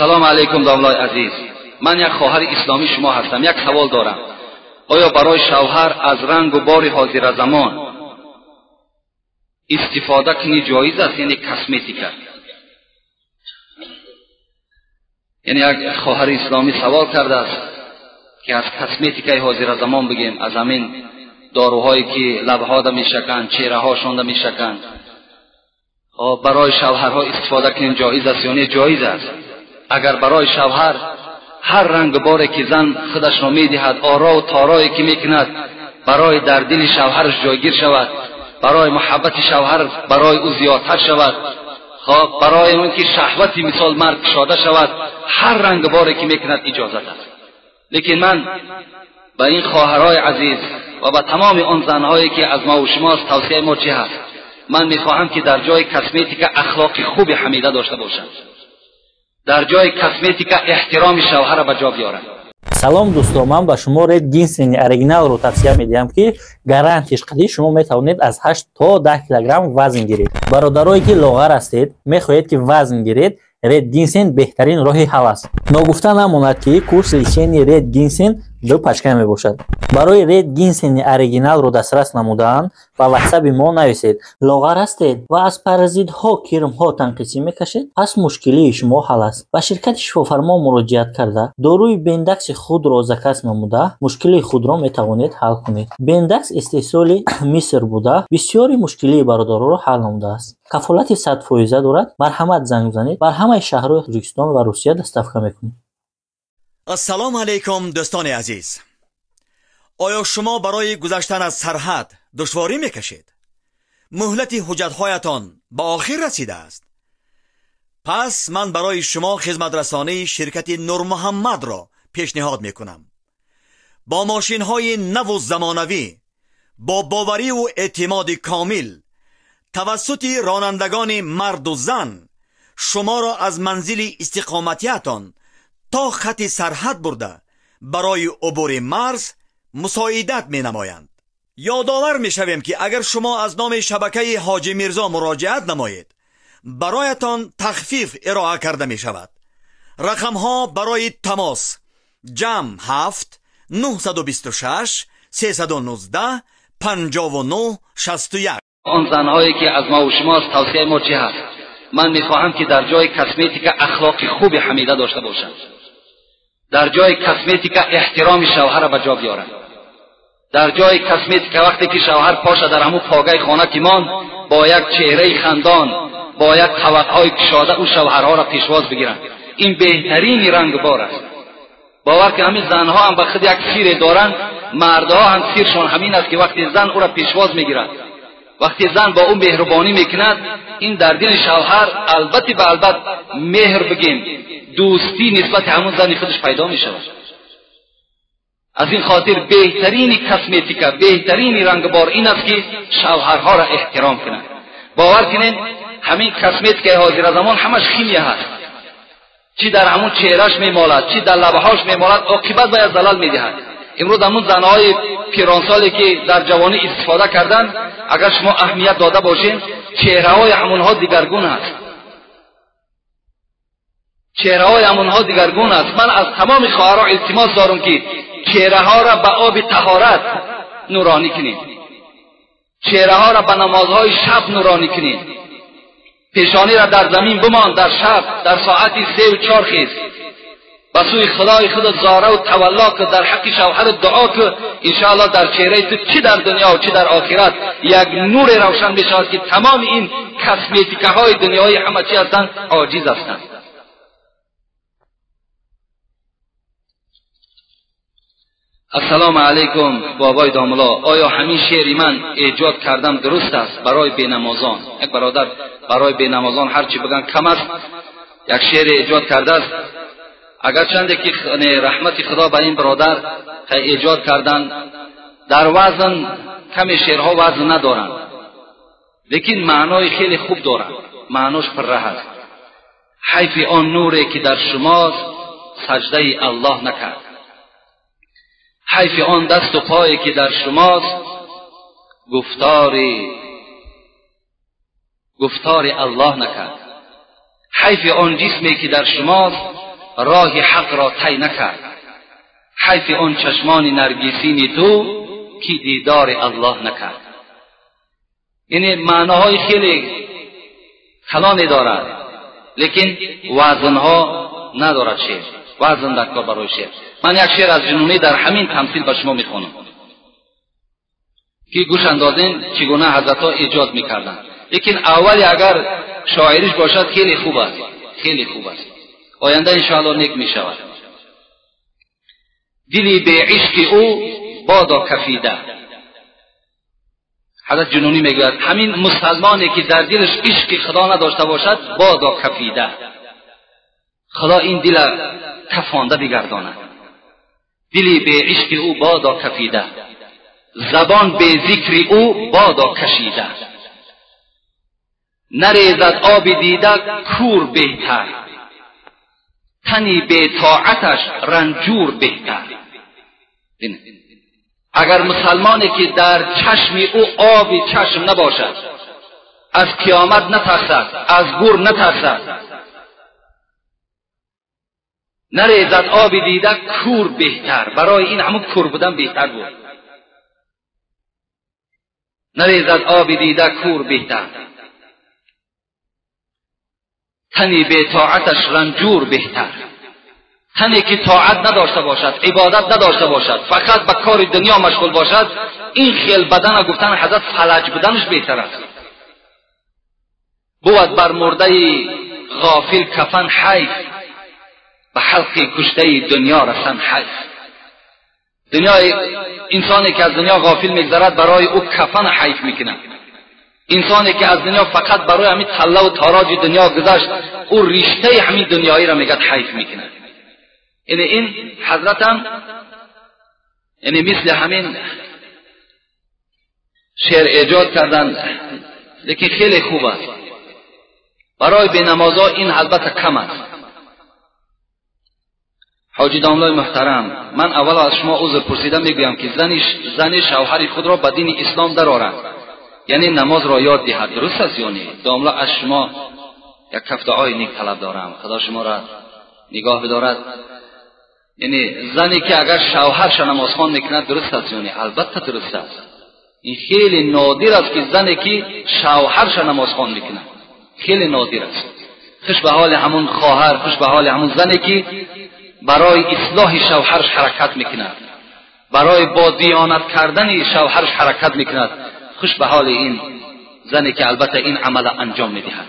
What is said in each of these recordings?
Ассалому алайкум домлаи азиз, ман як хоҳари исломии шумо ҳастам. Як савол дорам. Оё барои шавҳар аз рангу бори ҳозиразамон истифода кунӣ ҷоиз аст, яъне косметика? Яъне як хоҳари исломӣ савол кардааст ки аз косметикаи ҳозиразамон бигем, аз ҳамин доруҳое ки лабҳода мешаканд, чеҳраҳошонда мешаканд, барои шавҳарҳо истифода кунем ҷоиз аст ё не? Ҷоиз аст. Агар барои шавҳар ҳар рангу боре ки зан худашро медиҳад, орову торое ки мекунад, барои дар дили шавҳараш ҷойгир шавад, барои муҳаббати шавҳар барои ӯ зиёдтар шавад, хоб барои он ки шаҳвати мисол мард кушода шавад, ҳар рангу боре ки мекунад иҷозат аст. Лекин ман ба ин хоҳарҳои азиз ва ба тамоми он занҳое ки аз мо ва шумост, тавсияи мо чӣ ҳаст? Ман мехоҳам ки дар ҷои косметика ахлоқи хуби ҳамида дошта бошанд, дар ҷои косметика эҳтироми шавҳарро ба ҷо биёранд. Салом дӯстон, ман ба шумо Ред Гинсени оригиналро тавсия медиҳам, ки гарантиш қадӣ шумо метавонед аз 8 то 10 килограмм вазн гиред. Бародарое ки лоғар ҳастед, мехоҳед ки вазн гиред, Ред Гинсен беҳтарин роҳи ҳал аст. Ногуфта намонад, ки курси лечения Ред Гинсен 2 пачка мебошад. Барои Ред Гинсени оригиналро дастрас намудан ба ватсаби мо нависед. Лоғар ҳастед ва аз паразитҳо, кирмҳо танқисӣ мекашед, пас мушкилии шумо ҳал аст. Ба ширкати шифофармо муроҷиат карда, доруи бендакси худро заказ намуда, мушкилии худро метавонед ҳал кунед. Бендакс истеҳсоли Миср буда, бисёри мушкилии бародаронро ҳал намудааст. Кафолати 100% дорад. Марҳамат занг занед. Бар ҳамаи шаҳрҳои Тоҷикистон ва Русия доставка мекунем. Ассалому алайкум дӯстони азиз. Оё шумо барои гузаштан аз сарҳад душворӣ мекашед? Муҳлати ҳуҷҷатҳоятон ба охир расидааст? Пас ман барои шумо хизматрасонии ширкати Нурмуҳаммадро пешниҳод мекунам. Бо мошинҳои наву замонавӣ, бо бовариву эътимоди комил, тавассути ронандагони марду зан шуморо аз манзили истиқоматиятон то хати сарҳад бурда барои убури марз мусоидат менамоянд. Ёдовар мешавем, ки агар шумо аз номи шабакаи Ҳоҷи Мирзо муроҷиат намоед, бароятон тахфиф ироа карда мешавад. Рақамҳо барои тамос: ҷамъ 7 926 319 59 61. Он занҳое ки аз мо ва шумост, тавсияи мо чӣ ҳаст? Ман мехоҳам ки дар ҷои косметика ахлоқи хуби ҳамида дошта бошанд, дар ҷои косметика эҳтироми шавҳарро ба ҷо биёранд, дар ҷои косметика вақте ки шавҳар поша дар ҳамун погаи хона ки монд, бо як чеҳраи хандон, бо як қавақҳои кушода ӯ шавҳарҳоро пешвоз бигиранд. Ин беҳтарини рангбор аст. Бовар ки ҳамин занҳо ҳам ба худ як сире доранд, мардҳо ҳам сиршон ҳамин аст ки вақте зан ӯро пешвоз мегирад, вақте зан бо ӯ меҳрубонӣ мекунад, ин дар дили шавҳар албатта ба албат меҳр бигем, дӯстӣ нисбати ҳамун зани худаш пайдо мешавад. Аз ин хотир беҳтарини косметика, беҳтарини рангбор ин аст ки шавҳарҳоро эҳтиром кунанд. Бовар кунед, ҳамин косметикаи ҳозиразамон ҳамаш химия ҳаст. Чӣ дар ҳамун чеҳраш мемолад, чӣ дар лабҳош мемолад, оқибат бояд залал медиҳад. Имрӯз ҳамун занҳои пиронсоле ки дар ҷавонӣ истифода карданд, агар шумо аҳамият дода бошед, чеҳраҳои ҳамонҳо дигаргун аст. Чеҳраҳои ҳамонҳо дигаргун аст. Ман аз тамоми хоҳарҳо илтимос дорам ки чеҳраҳоро ба оби таҳорат нуронӣ кунед, чеҳраҳоро ба намозҳои шаб нуронӣ кунед. Пешониро дар замин бимон, дар шаб, дар соати 3 ва 4 хез, ба сӯи худои худ зораву тавалло ку, дар ҳаққи шавҳарат дуо ку. Иншоаллоҳ дар чеҳраи ту чӣ дар дунё ва чӣ дар охират як нуре равшан мешавад ки тамоми ин косметикаҳои дунёӣ ҳама чӣ ҳастанд, оҷиз ҳастанд. Ассалому алайкум бобои домулло, оё ҳамин шеъри ман эҷод кардам дуруст аст барои бенамозон? Як бародар барои бенамозон ҳарчи биган кам аст, як шеъре эҷод кардааст. Агарчанде ки раҳмати худо ба ин бародар эҷод кардан, дар вазн каме шеърҳо вазн надоранд, лекин маънои хеле хуб доранд, маънош пурра ҳаст. Ҳайфи он нуре ки дар шумост саҷдаи Аллоҳ накард, ҳайфи он дасту пое ки дар шумост гуфтори Аллоҳ накард, ҳайфи он ҷисме ки дар шумост راه حق را طی نکرد. حیف آن چشمان نرگسین تو که دیدار الله نکرد. یعنی معناهای خیلی کلانی دارد، لیکن وزنها ندارد شعر. وزن در کار برای شعر. من یک شعر از جنونی در همین تمثیل به شما میخوانم که گوش اندازین چگونه حضرت ها ایجاد میکردند. لیکن اولی اگر شاعریش باشد خیلی خوب است، خیلی خوب است. آینده انشاءالله نیک میشود. دلی به عشق او بادا کفیده. حضرت جنونی میگوید همین مسلمانی که در دلش عشق خدا نداشته باشد بادا کفیده، خدا این دل کفانده بگرداند. دلی به عشق او بادا کفیده، زبان به ذکر او بادا کشیده. نریزد آب دیده کور بهتر، تنی به طاعتش رنجور بهتر. اگر مسلمانی که در چشم او آب چشم نباشد، از قیامت نترسد، از گور نترسد، نریزد آب دیده کور بهتر. برای این همون کور بودن بهتر بود. نریزد آب دیده کور بهتر، تنی به طاعتش رنجور بهتر. تنی که طاعت نداشته باشد، عبادت نداشته باشد، فقط به کار دنیا مشغول باشد، این خیل بدن گفتن حضرت فلج بدنش بهتر است. بود بر مرده غافل کفن حیف، به حلق کشته دنیا رسن حیف. دنیای انسانی که از دنیا غافل میگذرد برای او کفن حیف میکنه. انسانی که از دنیا فقط برای همین طله و تاراج دنیا گذشت، او ریشته همین دنیایی را میگد حیف میکنه. یعنی این حضرت هم یعنی مثل همین شعر ایجاد کردن، لیکن خیلی خوب است. برای بینمازا این البته کم است. حاجی داملای محترم، من اول از شما عذر پرسیده میگویم که زن شوهر خود را به دین اسلام درآورد، یعنی نماز را یاد دهد. درست است یا نه؟ داملا از شما یک کف دعای نیک طلب دارم، خدا شما را نگاه بدارد. یعنی زنی که اگر شوهرش نماز خوان میکند درست است یا نه؟ البته درست است. این خیلی نادر است که زنی که شوهرش نماز خوان میکند، خیلی نادر است. خوش به حال همون خواهر، خوش به حال همون زنی که برای اصلاح شوهرش حرکت میکند، برای با دیانت کردن شوهرش حرکت میکند. خوش به حال این زنی که البته این عمل انجام میدهد.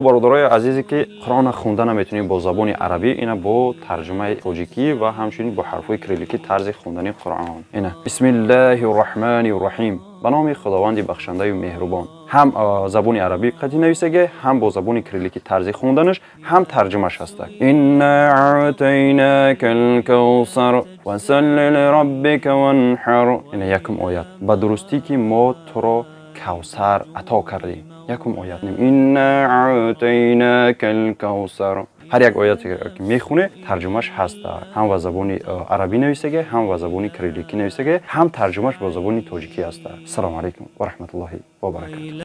бародарои азизе ки қуръонро хонда наметавонед бо забони арабӣ, ина бо тарҷумаи тоҷикӣ ва ҳамчунин бо ҳарфҳои кирилликӣ тарзи хондани қуръон. Ина бисмиллаҳи рраҳмани рраҳим, ба номи худованди бахшандаю меҳрубон. Ҳам забони арабӣ қатъи нависаге, ҳам бо забони кирилликӣ тарзи хонданаш, ҳам тарҷумаш ҳаста. Инна аътайнака алкавсар фасалли лираббика ванҳар. Ина якум оят. Ба дурустӣ ки мо туро кавсар ато кардем. Якум оят. Инна аътайнака алкавсар. Ҳар як ояте ки мехоне тарҷумаш ҳаст, ҳам ба забони арабӣ нависаге, ҳам ба забони кирилликӣ нависаге, ҳам тарҷумаш бо забони тоҷикӣ ҳаст. Ассалому алайкум ва раҳматуллоҳи ва баракатуҳ.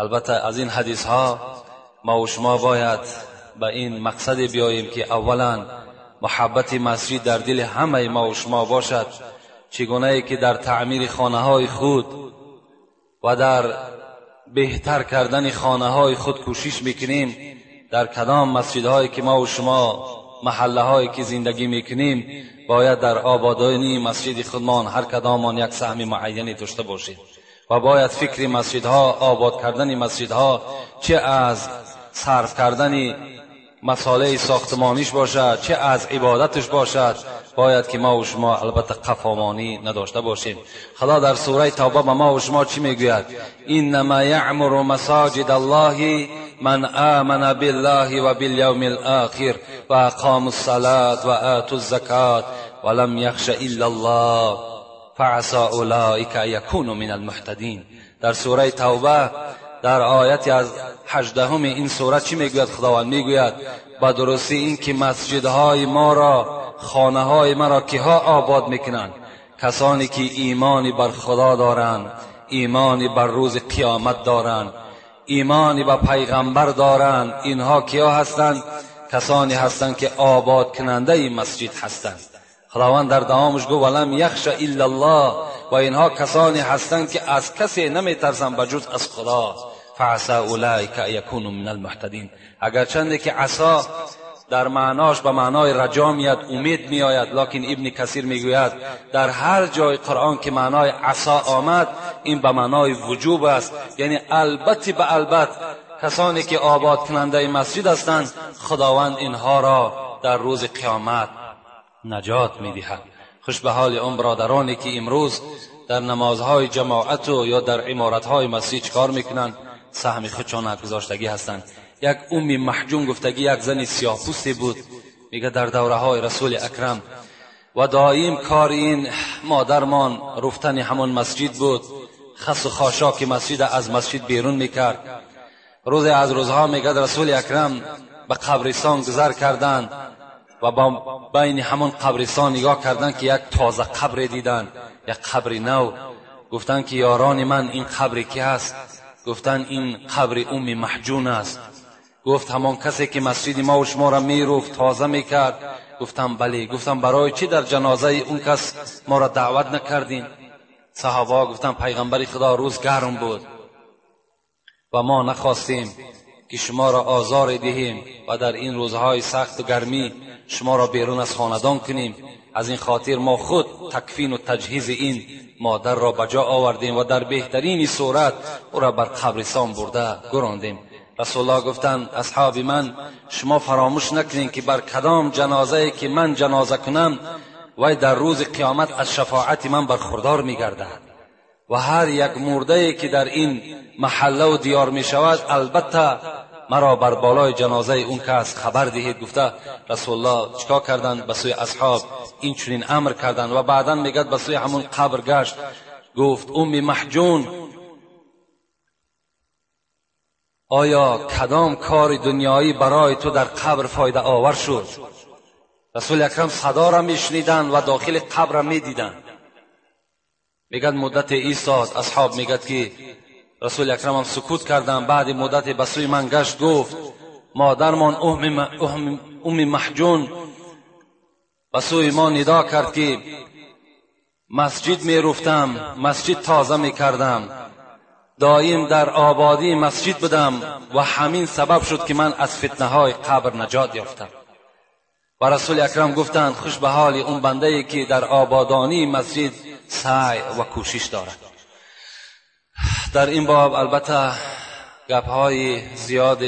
Албатта аз ин ҳадисҳо мо ва шумо бояд ба ин мақсаде биёем ки аввалан муҳаббати масҷид дар дили ҳамаи мо ва шумо бошад, чигунае ки дар таъмири хонаҳои худ ва дар беҳтар кардани хонаҳои худ кӯшиш мекунем, дар кадом масҷидҳое ки мо ва шумо маҳаллаҳое ки зиндагӣ мекунем, бояд дар ободонии масҷиди худмон ҳар кадомон як саҳми муайяне дошта бошем ва бояд фикри масҷидҳо, обод кардани масҷидҳо, чӣ аз сарф кардани масолеҳи сохтмониш бошад, чӣ аз ибодаташ бошад, бояд ки мо ва шумо албатта қафомонӣ надошта бошем. Худо дар сураи Тавба ба мо ва шумо чӣ мегӯяд? Иннама яъмуру масоҷид аллоҳи ман амана биллаҳи ва билявми лохир ва ақому ссалот ва ату ззакот ва лам яхша илла аллоҳ фааса улоика ан якуну мин алмуҳтадин. Дар сураи Тавба дар ояти аз 18 ин сура чӣ мегӯяд? Худованд мегӯяд ба дурустӣ ин ки масҷидҳои моро, хонаҳои маро киҳо обод мекунанд? Касоне ки имони бар Худо доранд, имони бар рӯзи қиёмат доранд, имони ба пайғамбар доранд. Инҳо киҳо ҳастанд? کسانی هستند که آباد کننده مسجد هستند. خداوند در دوامش گفت ولم یخش الا الله، و اینها کسانی هستند که از کسی نمیترسند بجز از خدا. فعسى اولئک ان یکونوا من المهتدین. اگرچند که عصا در معناش به معنای رجا میاد، امید میآید، لکن ابن کثیر میگوید در هر جای قرآن که معنای عصا آمد این به معنای وجوب است، یعنی البته به البته کسانی که آباد کننده مسجد هستند خداوند اینها را در روز قیامت نجات میدهد. خوش به حال آن برادرانی که امروز در نمازهای جماعت و یا در عمارتهای مسجد چکار میکنند، سهم خودشان گذاشتگی هستند. یک ام محجوم گفتگی یک زن سیاه پوستی بود، میگه در دوره های رسول اکرم و دایم کار این مادرمان رفتن همون مسجد بود، خس و خاشاک مسجد از مسجد بیرون میکرد. روز از روزها میگه رسول اکرم به قبرستان گذر کردند و با بین همون قبرستان نگاه کردند که یک تازه قبر دیدند، یک قبر نو. گفتند که یاران من این قبر کی هست؟ گفتند این قبر ام محجون است. گفت همان کسی که مسجد ما و شما را میروفت تازه میکرد؟ گفتم بله. گفتم برای چی در جنازه اون کس ما را دعوت نکردین؟ صحابه گفتم پیغمبر خدا روز گرم بود و ما نخواستیم که شما را آزار دهیم و در این روزهای سخت و گرمی شما را بیرون از خاندان کنیم. از این خاطر ما خود تکفین و تجهیز این مادر را به جا آوردیم و در بهترین صورت او را بر قبرستان برده گراندیم. رسول الله گفتند اصحاب من شما فراموش نکنین که بر کدام جنازه که من جنازه کنم وی در روز قیامت از شفاعت من برخوردار میگردد و هر یک مرده که در این محله و دیار می شود البته مرا بر بالای جنازه اون کس خبر دهید. گفته رسول الله چیکار کردند؟ به سوی اصحاب این چنین امر کردند و بعدا میگد به سوی همون قبر گشت، گفت ام محجون آیا کدام کار دنیایی برای تو در قبر فایده آور شد؟ رسول اکرم صدا را میشنیدند و داخل قبر را میدیدند. میگد مدت ایستاد، اصحاب میگد که رسول اکرم هم سکوت کردند. بعد مدت به سوی من گشت، گفت مادرمان ام محجون به سوی ما ندا کرد که مسجد میرفتم، مسجد تازه میکردم، دایم در آبادی مسجد بودم و همین سبب شد که من از فتنه های قبر نجات یافتم. و رسول اکرم گفتند خوش به حال اون بنده ای که در آبادانی مسجد سعی و کوشش دارد. در این باب البته گپ‌های زیاد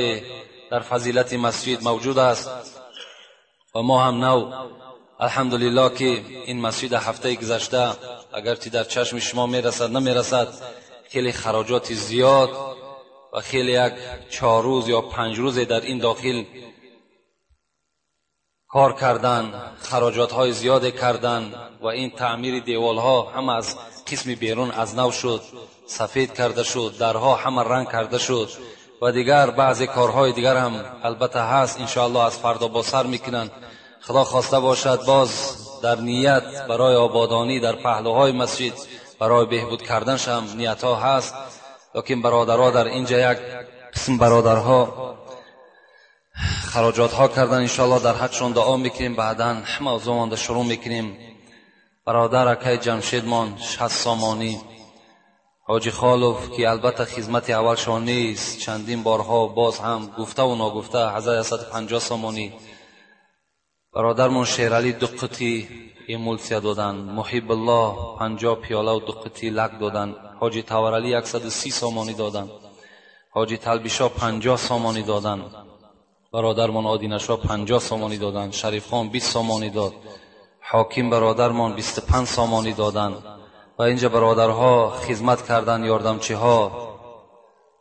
در فضیلت مسجد موجود است و ما هم نو الحمدلله که این مسجد هفته گذشته اگرچه در چشم شما میرسد نمیرسد، خیلی خراجات زیاد و خیلی یک 4 روز یا 5 روز در این داخل کار کردن، خراجات های زیاد کردن و این تعمیر دیوال ها هم از قسم بیرون از نو شد، سفید کرده شد، درها همه رنگ کرده شد و دیگر بعضی کارهای دیگر هم البته هست. انشاءالله از فردا با سر میکنن. خدا خواسته باشد باز در نیت برای آبادانی در پهلوهای مسجد برای بهبود کردنش هم نیت ها هست، لیکن برادرها در اینجا یک قسم برادرها خراجات ها کردن. انشاءالله در حقشون دعا میکنیم، بعدا موضوع مانده شروع میکنیم. برادر اکای جمشیدمان 60 سامانی، حاجی خالوف که البته خدمت اولشان نیست، چندین بارها باز هم گفته و ناگفته 1150 سامانی. برادرمون شیرعلی 2 قطی ایمولسیا دادن، محب الله 50 پیاله و 2 قطی لک دادن، حاجی تاورعلی 130 سامانی دادن، حاجی تلبیشا 50 سامانی دادن، برادرمان آدینشا 50 سامانی دادن، شریف خان 20 سامانی داد، حاکم برادرمان 25 سامانی دادن و اینجا برادرها خدمت کردن، یاردمچی ها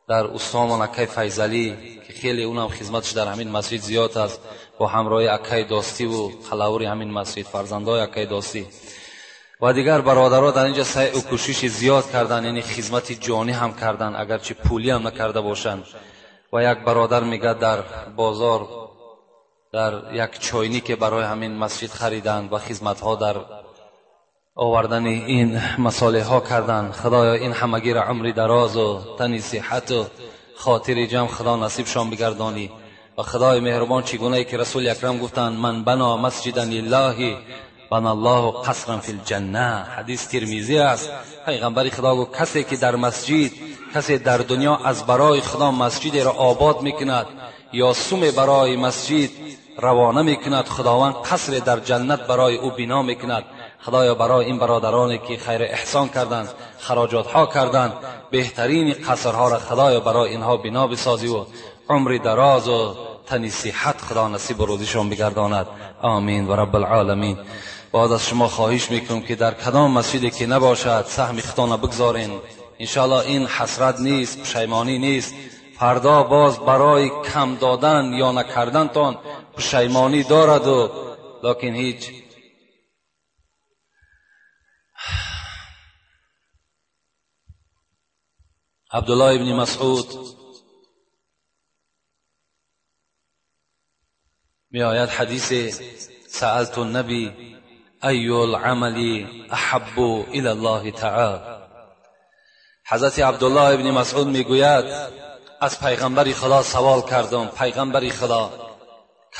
در استامان اکای فیضعلی که خیلی اونم خدمتش در همین مسجد زیاد است، با همراه اکای داستی و قلاوری همین مسجد، فرزندای اکای داستی و دیگر برادرها در اینجا سعی و کوشش زیاد کردن، یعنی خدمت جانی هم کردن اگرچه پولی هم نکرده باشند. و یک برادر میگه در بازار در یک چاینی که برای همین مسجد خریدند و خدمتها در آوردن این مصالح ها کردن. خدایا این همگی را عمری دراز و تنی صحت و خاطر جمع خدا نصیبشان بگردانی و خدای مهربان چگونه که رسول اکرم گفتند من بنا مسجدا لله بنا الله قصرا فی الجنه، حدیث ترمذی است. پیغمبر خدا گفت کسی که در مسجد، کسی در دنیا از برای خدا مسجد را آباد میکند یا سوم برای مسجد روانه میکند، خداوند قصر در جنت برای او بنا میکند. خدایا برای این برادرانی که خیر احسان کردند، خراجات ها کردند، بهترین قصرها را خدایا برای اینها بنا بسازی و عمر دراز و تنی صحت خدا نصیب و روزیشان بگرداند. آمین و رب العالمین. بعد از شما خواهش میکنم که در کدام مسجدی که نباشد سهم خدا بگذارین. انشاءالله این حسرت نیست، پشیمانی نیست. فردا باز برای کم دادن یا نکردنتان پشیمانی دارد و لکن هیچ. عبدالله ابن مسعود می آید حدیث سألت النبی ای العمل احب الى الله تعالی. حضرت عبدالله ابن مسعود میگوید از پیغمبر خدا سوال کردم، پیغمبر خدا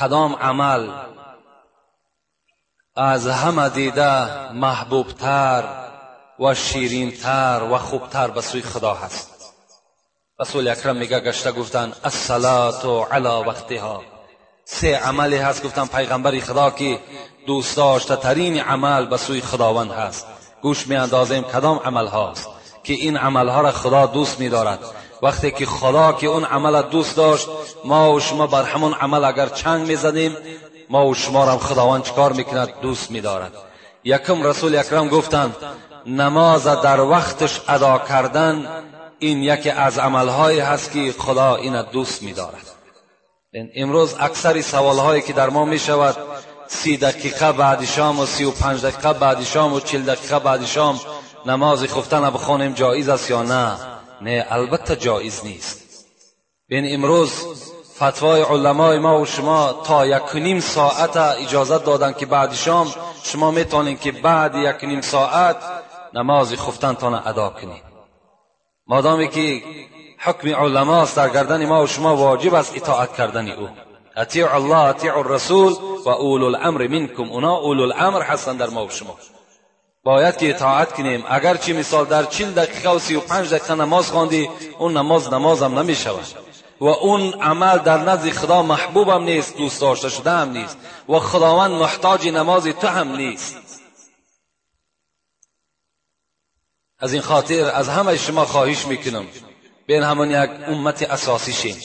کدام عمل از همه دیده محبوبتر و شیرینتر و خوبتر به سوی خدا هست؟ رسول اکرم میگه گشته گفتن الصلاة علی وقتها. سه عملی هست گفتن پیغمبر خدا که دوست داشته ترین عمل به سوی خداوند هست. گوش می اندازیم کدام عمل هاست که این عمل ها را خدا دوست می دارد. وقتی که خدا که اون عمل دوست داشت، ما و شما بر همون عمل اگر چنگ می زدیم، ما و شما را خداوند چکار می کند؟ دوست می دارد. یکم رسول اکرم گفتند نماز در وقتش ادا کردن این یکی از عملهایی هست که خدا این دوست می دارد. امروز اکثر سوالهایی که در ما می شود 30 دقیقه بعد شام و 35 دقیقه بعد شام و 40 دقیقه بعد شام نماز خفتن بخوانیم جایز است یا نه؟ نه، البته جایز نیست. بین امروز فتوای علمای ما و شما تا 1.5 ساعت اجازت دادن که بعد شام شما میتونین که بعد 1.5 ساعت نماز خفتن تان ادا کنید. مادامی که حکم علماست در گردن ما و شما واجب است اطاعت کردن او. اطیع الله، اطیع الرسول و اولو الامر منکم. اونا اولو الامر هستند در ما و شما، باید که اطاعت کنیم. اگرچه مثال در 40 دقیقه و 35 دقیقه نماز خواندی، اون نماز نمازم نمی شود و اون عمل در نزد خدا محبوبم نیست، دوست داشته شده هم نیست و خداوند محتاج نماز تو هم نیست. از این خاطر از همه شما خواهش میکنم بین همون یک امت اساسی شیم،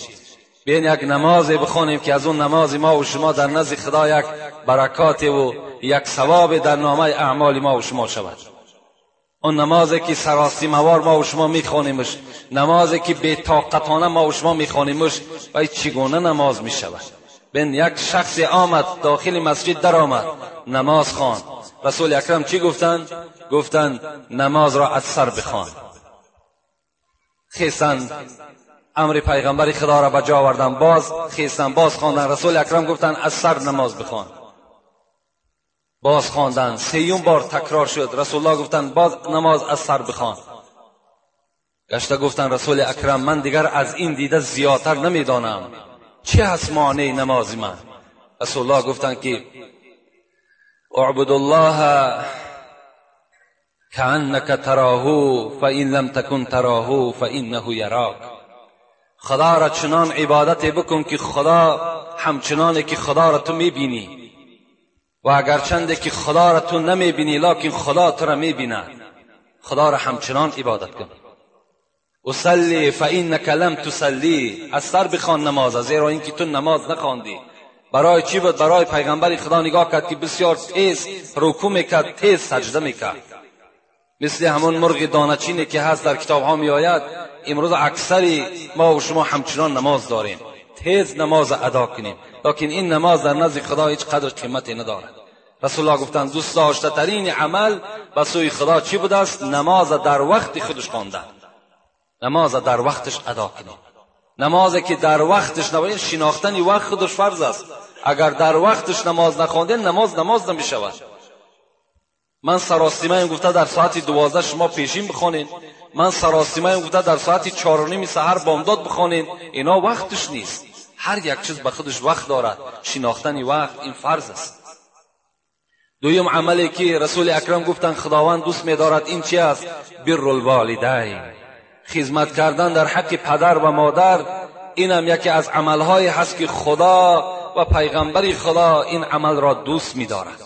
بین یک نماز بخوانیم که از اون نماز ما و شما در نزد خدا یک برکات و یک ثواب در نامه اعمال ما و شما شود. اون نمازی که سراسیموار ما و شما میخوانیمش، نمازی که بی طاقتانه ما و شما میخوانیمش، و چگونه نماز میشود؟ بین یک شخص آمد داخل مسجد در آمد نماز خواند. رسول اکرم چی گفتند؟ گفتند نماز را از سر بخوان. خیستن امر پیغمبر خدا را به جا آوردن، باز خیستن باز خواندن. رسول اکرم گفتند از سر نماز بخوان. باز خواندن، سیوم بار تکرار شد. رسول الله گفتند باز نماز از سر بخوان. گشته گفتند رسول اکرم من دیگر از این دیده زیادتر نمیدانم، چه هست مانع نماز من؟ رسول الله گفتند که اعبد الله كأنك تراه فإن لم تكن تراه فإنه يراك. خدا را چنان عبادت بکن که خدا همچنانه که خدا را تو میبینی، و اگرچنده که خدا را تو نمیبینی لکن خدا تو را میبیند، خدا را همچنان عبادت کن. اصلی فإنك لم تصلی، از سر بخوان نماز، زیرا اینکه تو نماز نخواندی. برای چی بود؟ برای پیغمبر خدا نگاه کرد که بسیار تیز رکوع میکرد، تیز سجده میکرد، مثل همون مرغ دانه‌چینی که هست در کتاب ها می آید. امروز اکثری ما و شما همچنان نماز داریم، تیز نماز ادا کنیم، لکن این نماز در نزد خدا هیچ قدر قیمتی ندارد. رسول الله گفتند دوست داشته ترین عمل به سوی خدا چی بوده است؟ نماز در وقت خودش خواندن، نماز در وقتش ادا کنیم. نمازی که در وقتش نباید، شناختن وقت خودش فرض است. اگر در وقتش نماز نخواندین، نماز نماز نمی شود. من سراسیمه گفته در ساعت 12 شما پیشین بخوانین، من سراسیمه گفته در ساعت 4:30 سحر بامداد بخوانین، اینا وقتش نیست. هر یک چیز به خودش وقت دارد. شناختن وقت این فرض است. دویم عملی که رسول اکرم گفتند خداوند دوست می‌دارد این چی است؟ بر الوالدین، خدمت کردن در حق پدر و مادر. اینم یکی از عملهای هست که خدا و پیغمبر خدا این عمل را دوست می‌دارد.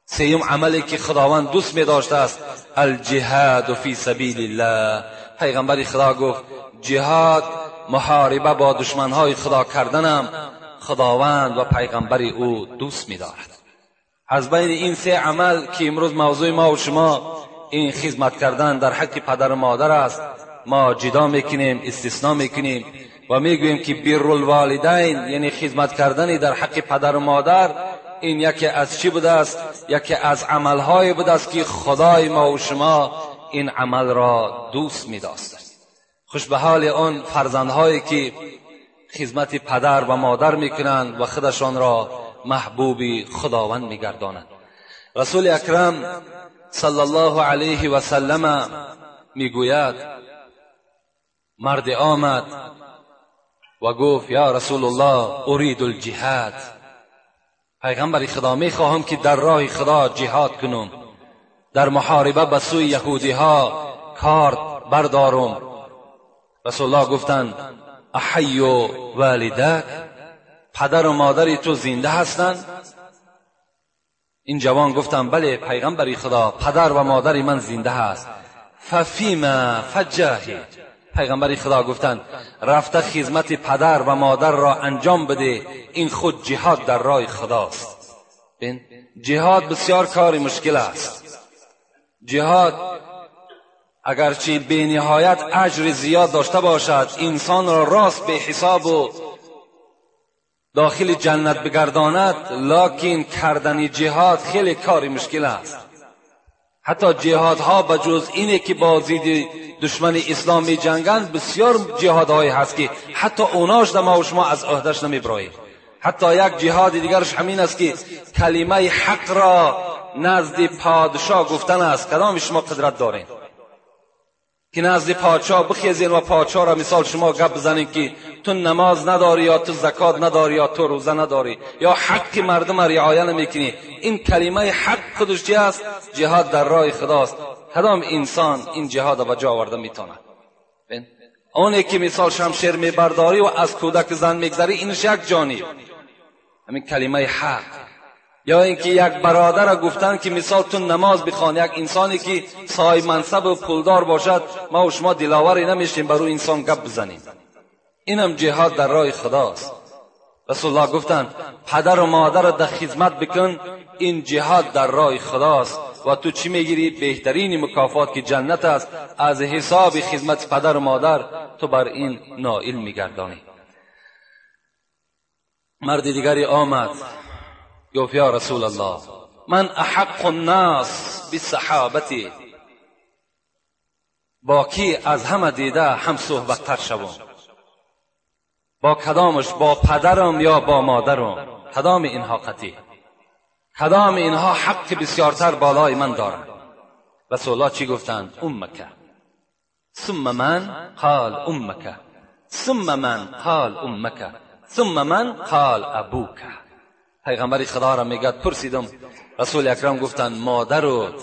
سیوم عملی که خداوند دوست می‌داشته است الجهاد فی سبیل الله. پیغمبر خدا گفت جهاد، محاربه با دشمنهای خدا کردنم خداوند و پیغمبر او دوست می‌دارد. از بین این سه عمل که امروز موضوع ما و شما این خدمت کردن در حق پدر و مادر است، ما جدا میکنیم، استثناء میکنیم و میگوییم که بر الوالدین یعنی خدمت کردن در حق پدر و مادر، این یکی از چی بوده است؟ یکی از عملهای بوده است که خدای ما و شما این عمل را دوست می‌داشت. خوش به حال آن فرزندهایی که خدمت پدر و مادر میکنند و خودشان را محبوب خداوند میگردانند. رسول اکرم صلی الله علیه و سلم میگوید مرد آمد و گفت یا رسول الله ارید الجهاد، پیغمبر خدا میخواهم که در راه خدا جهاد کنم، در محاربه به سوی یهودی ها کارد بردارم. رسول الله گفتند احی والدک، پدر و مادر تو زنده هستند؟ این جوان گفتند بله پیغمبر خدا، پدر و مادر من زنده هست. ففیما فجاهد، پیغمبر خدا گفتند رفته خدمت پدر و مادر را انجام بده، این خود جهاد در راه خداست. جهاد بسیار کار مشکل است. جهاد اگرچه به نهایت اجر زیاد داشته باشد، انسان را راست به حساب و داخل جنت بگرداند، لکن کردن جهاد خیلی کار مشکل است. حتی جهادها به جز اینه که با ضد دشمن اسلام می جنگند، بسیار جهادهایی هست که حتی اوناش در ما و شما از عهدهش نمیبراییم. حتی یک جهاد دیگرش همین است که کلمه حق را نزد پادشاه گفتن است. کدام شما قدرت دارین که نزد پادشاه بخیزین و پادشاه را مثال شما گپ بزنین که تو نماز نداری یا تو زکات نداری یا تو روزه نداری یا حق مردم را رعایت نمیکنی؟ این کلمه حق خودش چی است؟ جهاد در راه خداست. کدام انسان این جهاد را به جا آورده میتونه؟ اونی که مثال شمشیر میبرداری و از کودک زن میگذری، اینش یک جانی، همین کلمه حق. یا اینکه یک برادر را گفتن که مثال تو نماز بخوان، یک انسانی که صاحب منصب و پولدار باشد، ما و شما دلاوری نمیشیم بر او انسان گپ بزنیم. اینم جهاد در راه خداست. رسول الله گفتند پدر و مادر را در خدمت بکن، این جهاد در راه خداست و تو چی میگیری؟ بهترین مکافات که جنت است. از حساب خدمت پدر و مادر تو بر این نائل میگردانی. مرد دیگری آمد گفت یا رسول الله من احق الناس بصحابتی، با کی از همه دیده هم صحبت تر شوم؟ با کدامش؟ با پدرم یا با مادرم؟ کدام اینها قطعی؟ کدام اینها حق بسیارتر بالای من دارند؟ رسول الله چی گفتند؟ امک ثم من قال امک ثم من قال امک ثم من قال ابوک. پیغمبر خدا را میگد پرسیدم، رسول اکرم گفتند مادرت،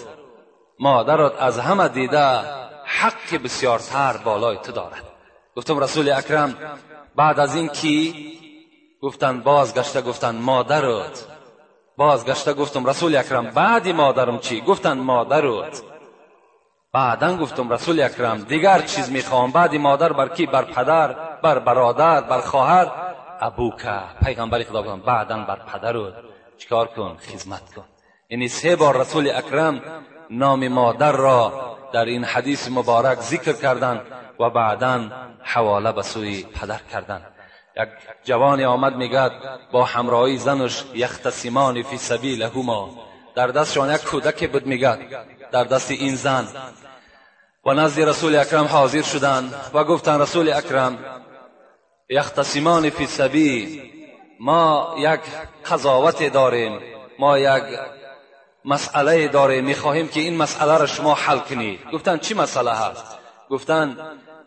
مادرت از همه دیده حق بسیارتر بالای تو دارد. گفتم رسول اکرم بعد از این کی؟ گفتند بازگشته گفتند مادرت. بازگشته گفتم رسول اکرم بعد مادرم چی؟ گفتند مادرت. بعدا گفتم رسول اکرم دیگر چیز میخوام بعد مادر بر کی؟ بر پدر، بر برادر، بر خواهر. ابوکه. پیغمبر خدا گفتند بعدا بر پدرت چیکار کن؟ خدمت کن. یعنی 3 بار رسول اکرم نام مادر را در این حدیث مبارک ذکر کردند و بعدا حواله به سوی پدر کردند. یک جوانی آمد میگد با همراهی زنش یختصمان فی سبیلهما، در دستشان یک کودک بود میگد در دست این زن، و نزد رسول اکرم حاضر شدند و گفتند رسول اکرم یختصمان فی سبیل، ما یک قضاوت داریم، ما یک مسئله داریم، میخواهیم که این مسئله را شما حل کنید. گفتند چی مسئله هست؟ گفتند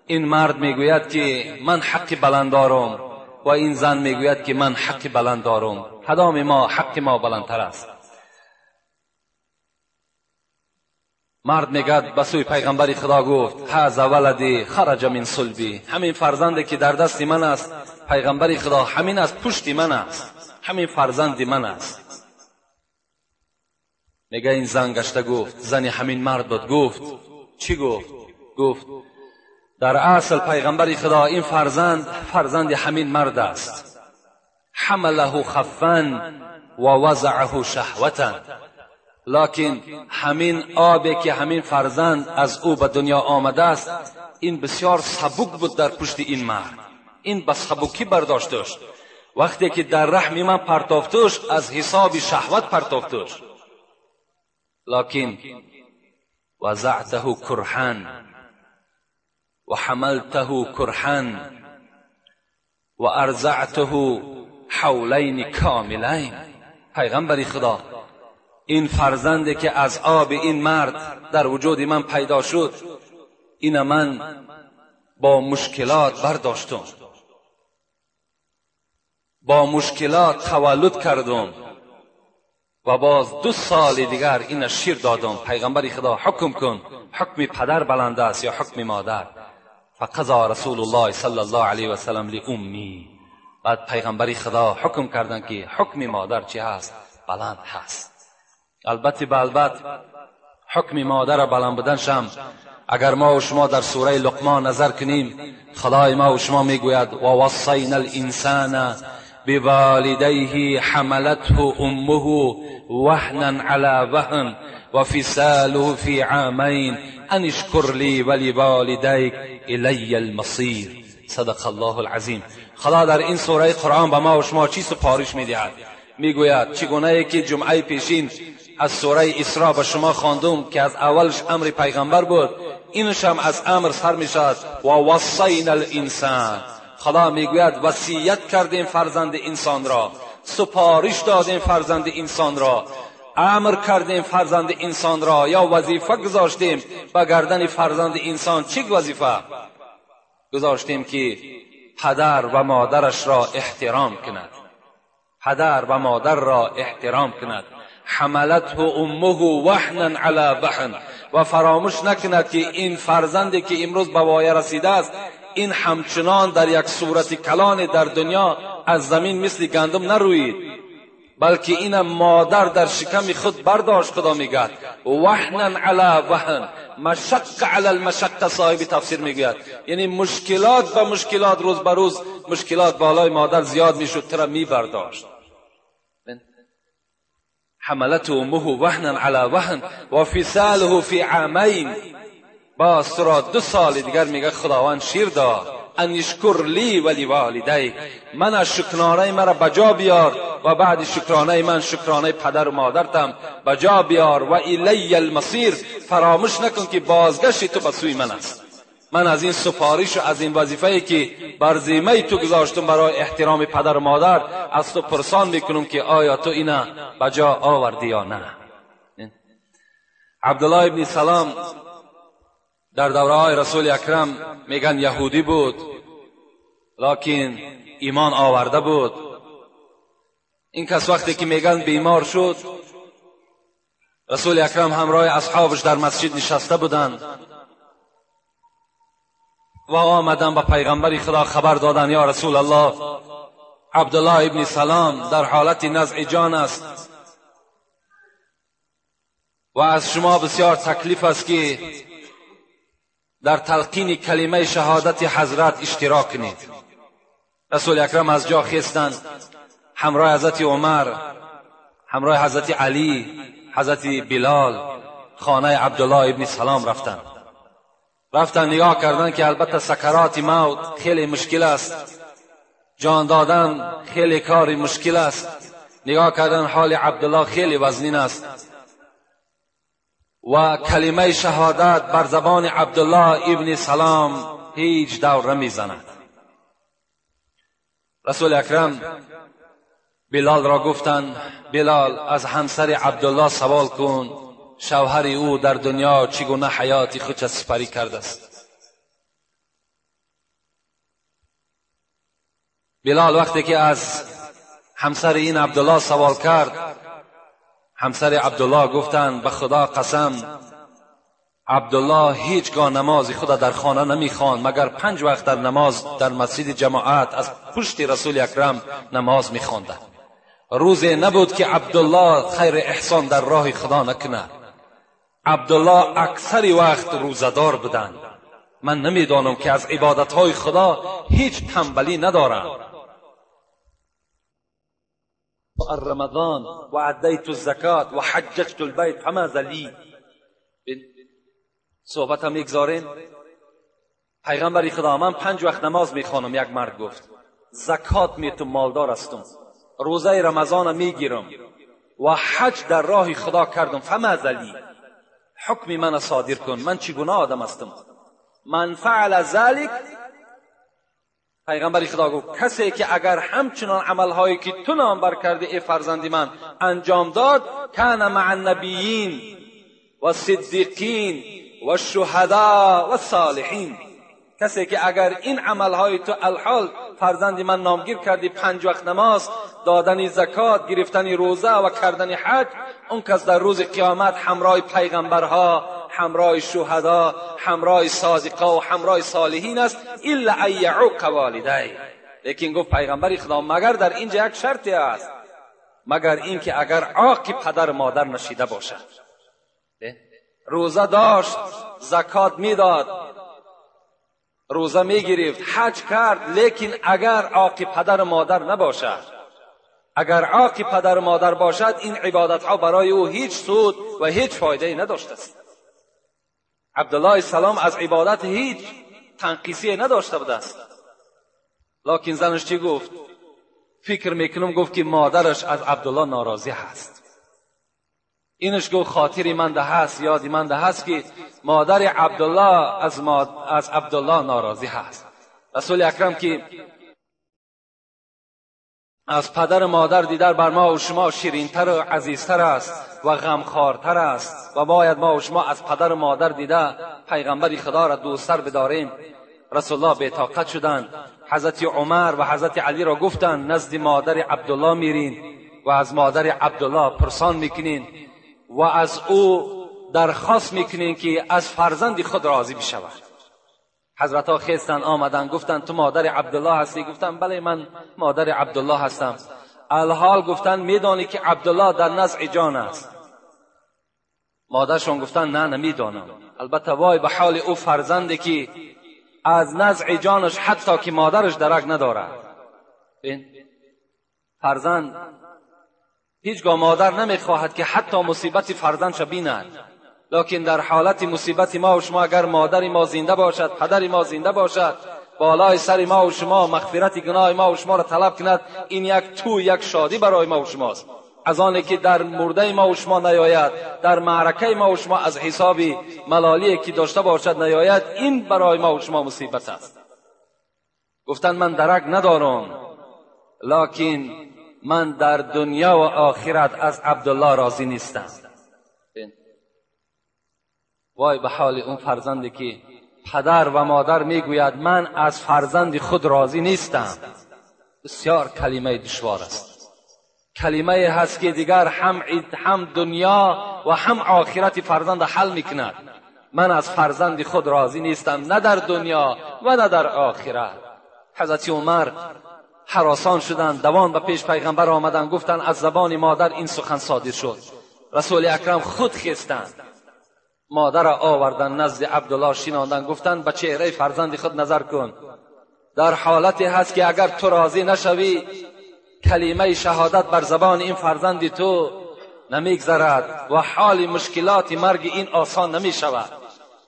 این مرد میگوید که من حق بلند دارم و این زن میگوید که من حق بلند دارم. کدام ما حق ما بلندتر است؟ مرد میگد به سوی پیغمبر خدا گفت هذا ولدی خرج من صلبی، همین فرزندی که در دست من است پیغمبر خدا، همین از پشت من است، همین فرزند من است. میگه این زن گشته گفت، زن همین مرد بود، گفت چی گفت؟ گفت در اصل پیغمبر خدا این فرزند فرزند همین مرد است. حمله خفا و وضعه شهوتا، لکن همین آبی که همین فرزند از او به دنیا آمده است این بسیار سبک بود در پشت این مرد، این به سبکی برداشتش. وقتی که در رحم من پرتافتش از حساب شهوت پرتافتش، لکن وضعته کرها و حملته کرها و ارضعته حولین کاملین. پیغمبر خدا این فرزندی که از آب این مرد در وجود من پیدا شد، این من با مشکلات برداشتم، با مشکلات تولد کردم و باز 2 سال دیگر این شیر دادم. پیغمبر خدا حکم کن، حکم پدر بلند است یا حکم مادر؟ فقضا رسول الله صلی الله علیه و سلم لأمی. بعد پیغمبر خدا حکم کردن که حکم مادر چی هست؟ بلند هست. البته به البته حکم مادر بلند بودن شم اگر ما و شما در سوره لقمان نظر کنیم، خدای ما و شما میگوید و وصینا الانسان بوالدیه حملته امه وهنا علی وهن و فصاله فی عامین ان اشکر لی ولوالدیک الی المصیر. صدق الله العظیم. خدا در این سوره قرآن به ما و شما چی سپارش میدهد؟ میگوید چگونه که جمعه پیشین از سوره اسراء به شما خواندم که از اولش امر پیغمبر بود، اینش هم از امر سر میشد. و وصینا الانسان، خدا میگوید وصیت کردیم فرزند انسان را، سپارش دادیم فرزند انسان را، امر کردیم فرزند انسان را، یا وظیفه گذاشتیم به گردن فرزند انسان. چه وظیفه گذاشتیم؟ که پدر و مادرش را احترام کند، پدر و مادر را احترام کند. حملته امه وهنا علی وهن، و فراموش نکند که این فرزندی که امروز به وایه رسیده است، این همچنان در یک صورت کلان در دنیا از زمین مثل گندم نروید، بلکه این مادر در شکم خود برداشت. خدا میگه وهنا علی وهن، مشق علی المشق، صاحب تفسیر میگوید یعنی مشکلات به مشکلات، روز به روز مشکلات بالای مادر زیاد میشد، ترا میبرداشت. حملته امه وهنا علی وهن و فصاله فی عامین، باز تو را 2 سال دیگر میگه خداوند شیر داد. ان اشکر لی ولی والدیک، من از شکرانه مرا بجا بیار و بعد شکرانه من شکرانه پدر و مادرتم بجا بیار. و الی المصیر، فراموش نکن که بازگشت تو به سوی من است. من از این سفارش و از این وظیفه‌ای که بر ذمه تو گذاشتم برای احترام پدر و مادر، از تو پرسان میکنم که آیا تو اینا بجا آوردی یا نه. عبدالله ابن سلام در دوره های رسول اکرم میگن یهودی بود، لکن ایمان آورده بود. این کس وقتی که میگن بیمار شد، رسول اکرم همراه اصحابش در مسجد نشسته بودند و آمدن به پیغمبر خدا خبر دادن یا رسول الله، عبدالله ابن سلام در حالت نزع جان است و از شما بسیار تکلیف است که در تلقین کلمه شهادت حضرت اشتراک کنید. رسول اکرم از جا خیستند، همراه حضرت عمر، همراه حضرت علی، حضرت بلال خانه عبدالله ابن سلام رفتند. رفتن نگاه کردن که البته سکرات موت خیلی مشکل است، جان دادن خیلی کار مشکل است. نگاه کردن حال عبدالله خیلی وزنین است و کلمه شهادت بر زبان عبدالله ابن سلام هیچ دور نمیزند. رسول اکرم بلال را گفتند بلال از همسر عبدالله سوال کن شوهر او در دنیا چگونه حیات خود سپری کرده است. بلال وقتی که از همسر این عبدالله سوال کرد، همسر عبدالله گفتند به خدا قسم، عبدالله هیچگاه نماز خود در خانه نمیخواند مگر 5 وقت در نماز در مسجد جماعت از پشت رسول اکرم نماز میخواند. روزی نبود که عبدالله خیر احسان در راه خدا نکند. عبدالله اکثر وقت روزه‌دار بودند. من نمیدانم که از عبادتهای خدا هیچ تنبلی ندارم. رمضان و ادیت الزکات و حججت البیت فماذا لی. صحبت هم میگذاریم. پیغمبر خدا من 5 وقت نماز میخوانم. یک مرد گفت زکات میتم، مالدار هستم، روزه رمضان میگیرم و حج در راه خدا کردم، فماذا لی، حکم من صادر کن، من چگونه آدم هستم؟ من فعل ذلک، پیغمبر خدا گفت کسی که اگر همچنان عملهایی که تو نام بر کرده ای فرزند من انجام داد، کان مع النبیین و صدیقین و شهدا و صالحین. کسی که اگر این عملهای تو الحال فرزند من نامگیر کردی، 5 وقت نماز، دادن زکات، گرفتن روزه و کردن حج، اون کس در روز قیامت همراه پیغمبرها، همراه شهدا، همراه صادقا و همراه صالحین است، الا ان یعوق والدی. لیکن گفت پیغمبر خدا مگر در اینجا یک شرطی است، مگر اینکه اگر عاق پدر مادر نشیده باشد. روزه داشت، زکات میداد، روزه میگرفت، حج کرد، لیکن اگر عاق پدر مادر نباشد، اگر عاق پدر مادر باشد، این عبادت ها برای او هیچ سود و هیچ فایده نداشته است. عبدالله السلام از عبادت هیچ تنقیصی نداشته بوده است. لکن زنش چی گفت؟ فکر میکنم گفت که مادرش از عبدالله ناراضی هست. اینش گفت خاطری من ده هست، یادی من ده هست که مادر عبدالله از عبدالله ناراضی هست. رسول اکرم که از پدر مادر دیدار بر ما و شما شیرینتر و عزیزتر است و غمخوارتر است و باید ما و شما از پدر و مادر دیده پیغمبر خدا را دوستتر بداریم. رسول الله بی‌طاقت شدند. حضرت عمر و حضرت علی را گفتند نزد مادر عبدالله میرین و از مادر عبدالله پرسان میکنین و از او درخواست میکنین که از فرزند خود راضی بشود. حضرت ها خیستن آمدن، گفتن تو مادر عبدالله هستی؟ گفتن بله من مادر عبدالله هستم. الحال گفتن میدانی که عبدالله در نزع جان است؟ مادرشون گفتن نه نمیدانم. البته وای به حال او فرزندی که از نزع جانش حتی که مادرش درک ندارد. فرزند هیچگاه مادر نمیخواهد که حتی مصیبت فرزندش بیند، لکن در حالت مصیبت ما و شما اگر مادر ما زنده باشد، پدر ما زنده باشد، بالای سر ما و شما مغفرت گناه ما و شما را طلب کند، این یک تو یک شادی برای ما و شماست. از آنی که در مرده ما و شما نیاید، در معرکه ما و شما از حساب ملالی که داشته باشد نیاید، این برای ما و شما مصیبت است. گفتن من درک ندارم، لکن من در دنیا و آخرت از عبدالله راضی نیستم. وای به حال اون فرزندی که پدر و مادر میگوید من از فرزند خود راضی نیستم. بسیار کلمه دشوار است، کلمه هست که دیگر هم دنیا و هم آخرت فرزند حل میکند. من از فرزند خود راضی نیستم، نه در دنیا و نه در آخرت. حضرت عمر هراسان شدند، دوان به پیش پیغمبر آمدند، گفتند از زبان مادر این سخن صادر شد. رسول اکرم خود خیستند، مادر را آوردن نزد عبدالله شیناندن، گفتند به چهره فرزند خود نظر کن، در حالتی هست که اگر تو راضی نشوی کلمه شهادت بر زبان این فرزند تو نمیگذرد و حال مشکلات مرگ این آسان نمی شود.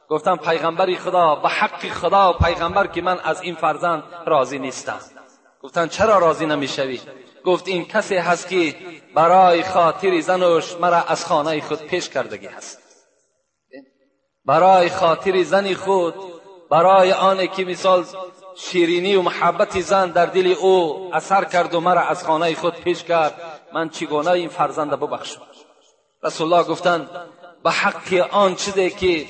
گفتم پیغمبر خدا، به حق خدا و پیغمبر که من از این فرزند راضی نیستم. گفتن چرا راضی نمیشوی؟ گفت این کسی هست که برای خاطر زنش مرا از خانه خود پیش کردگی هست، برای خاطر زن خود، برای آن که مثال شیرینی و محبت زن در دل او اثر کرد و مرا از خانه خود پیش کرد، من چگونه این فرزند ببخشم؟ رسول الله گفتند به حق آن چیزی که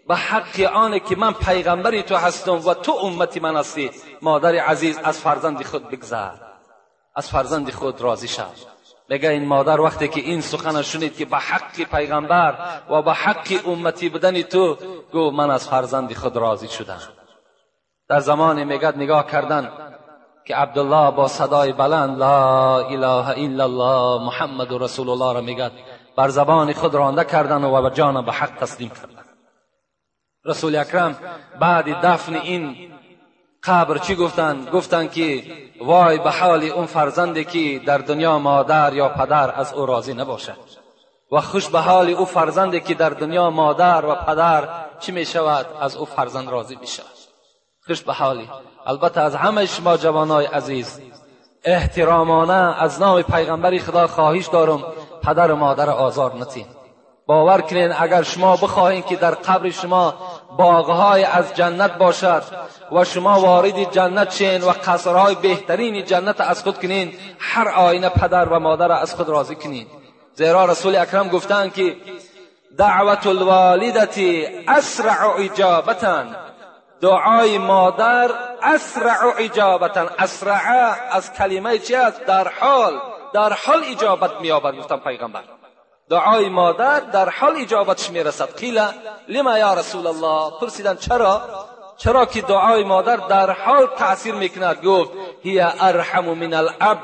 به حق آنه که من پیغمبری تو هستم و تو امتی من هستی، مادر عزیز از فرزند خود بگذر، از فرزند خود راضی شو. میگه این مادر وقتی که این سخن شنید که به حق پیغمبر و به حق امتی بودن تو، گو من از فرزند خود راضی شدم. در زمان میگه نگاه کردن که عبدالله با صدای بلند لا اله الا الله محمد رسول الله را میگه، بر زبان خود رانده کردن و به جان به حق تسلیم کردن. رسول اکرم بعد دفن این قبر چی گفتن؟ گفتن که وای به حال اون فرزندی که در دنیا مادر یا پدر از او راضی نباشد، و خوش به حال او فرزندی که در دنیا مادر و پدر چی می شود؟ از او فرزند راضی می شود. خوش به حالی. البته از همه شما جوانای عزیز احترامانه از نام پیغمبر خدا خواهش دارم پدر و مادر آزار نتین. باور کنین اگر شما بخواهین که در قبر شما باغهای از جنت باشد و شما وارد جنت شین و قصرهای بهترین جنت از خود کنین، هر آینه پدر و مادر از خود راضی کنین. زیرا رسول اکرم گفتند که دعوت الوالدة اسرع اجابتا، دعای مادر اسرع اجابتا، اسرع از کلمه چی است؟ در حال اجابت می‌یابد. گفتن پیغمبر دعای مادر در حال اجابتش میرسد. قیل لما یا رسول الله، پرسیدن چرا؟ چرا که دعای مادر در حال تأثیر میکند؟ گفت هی ارحم من الاب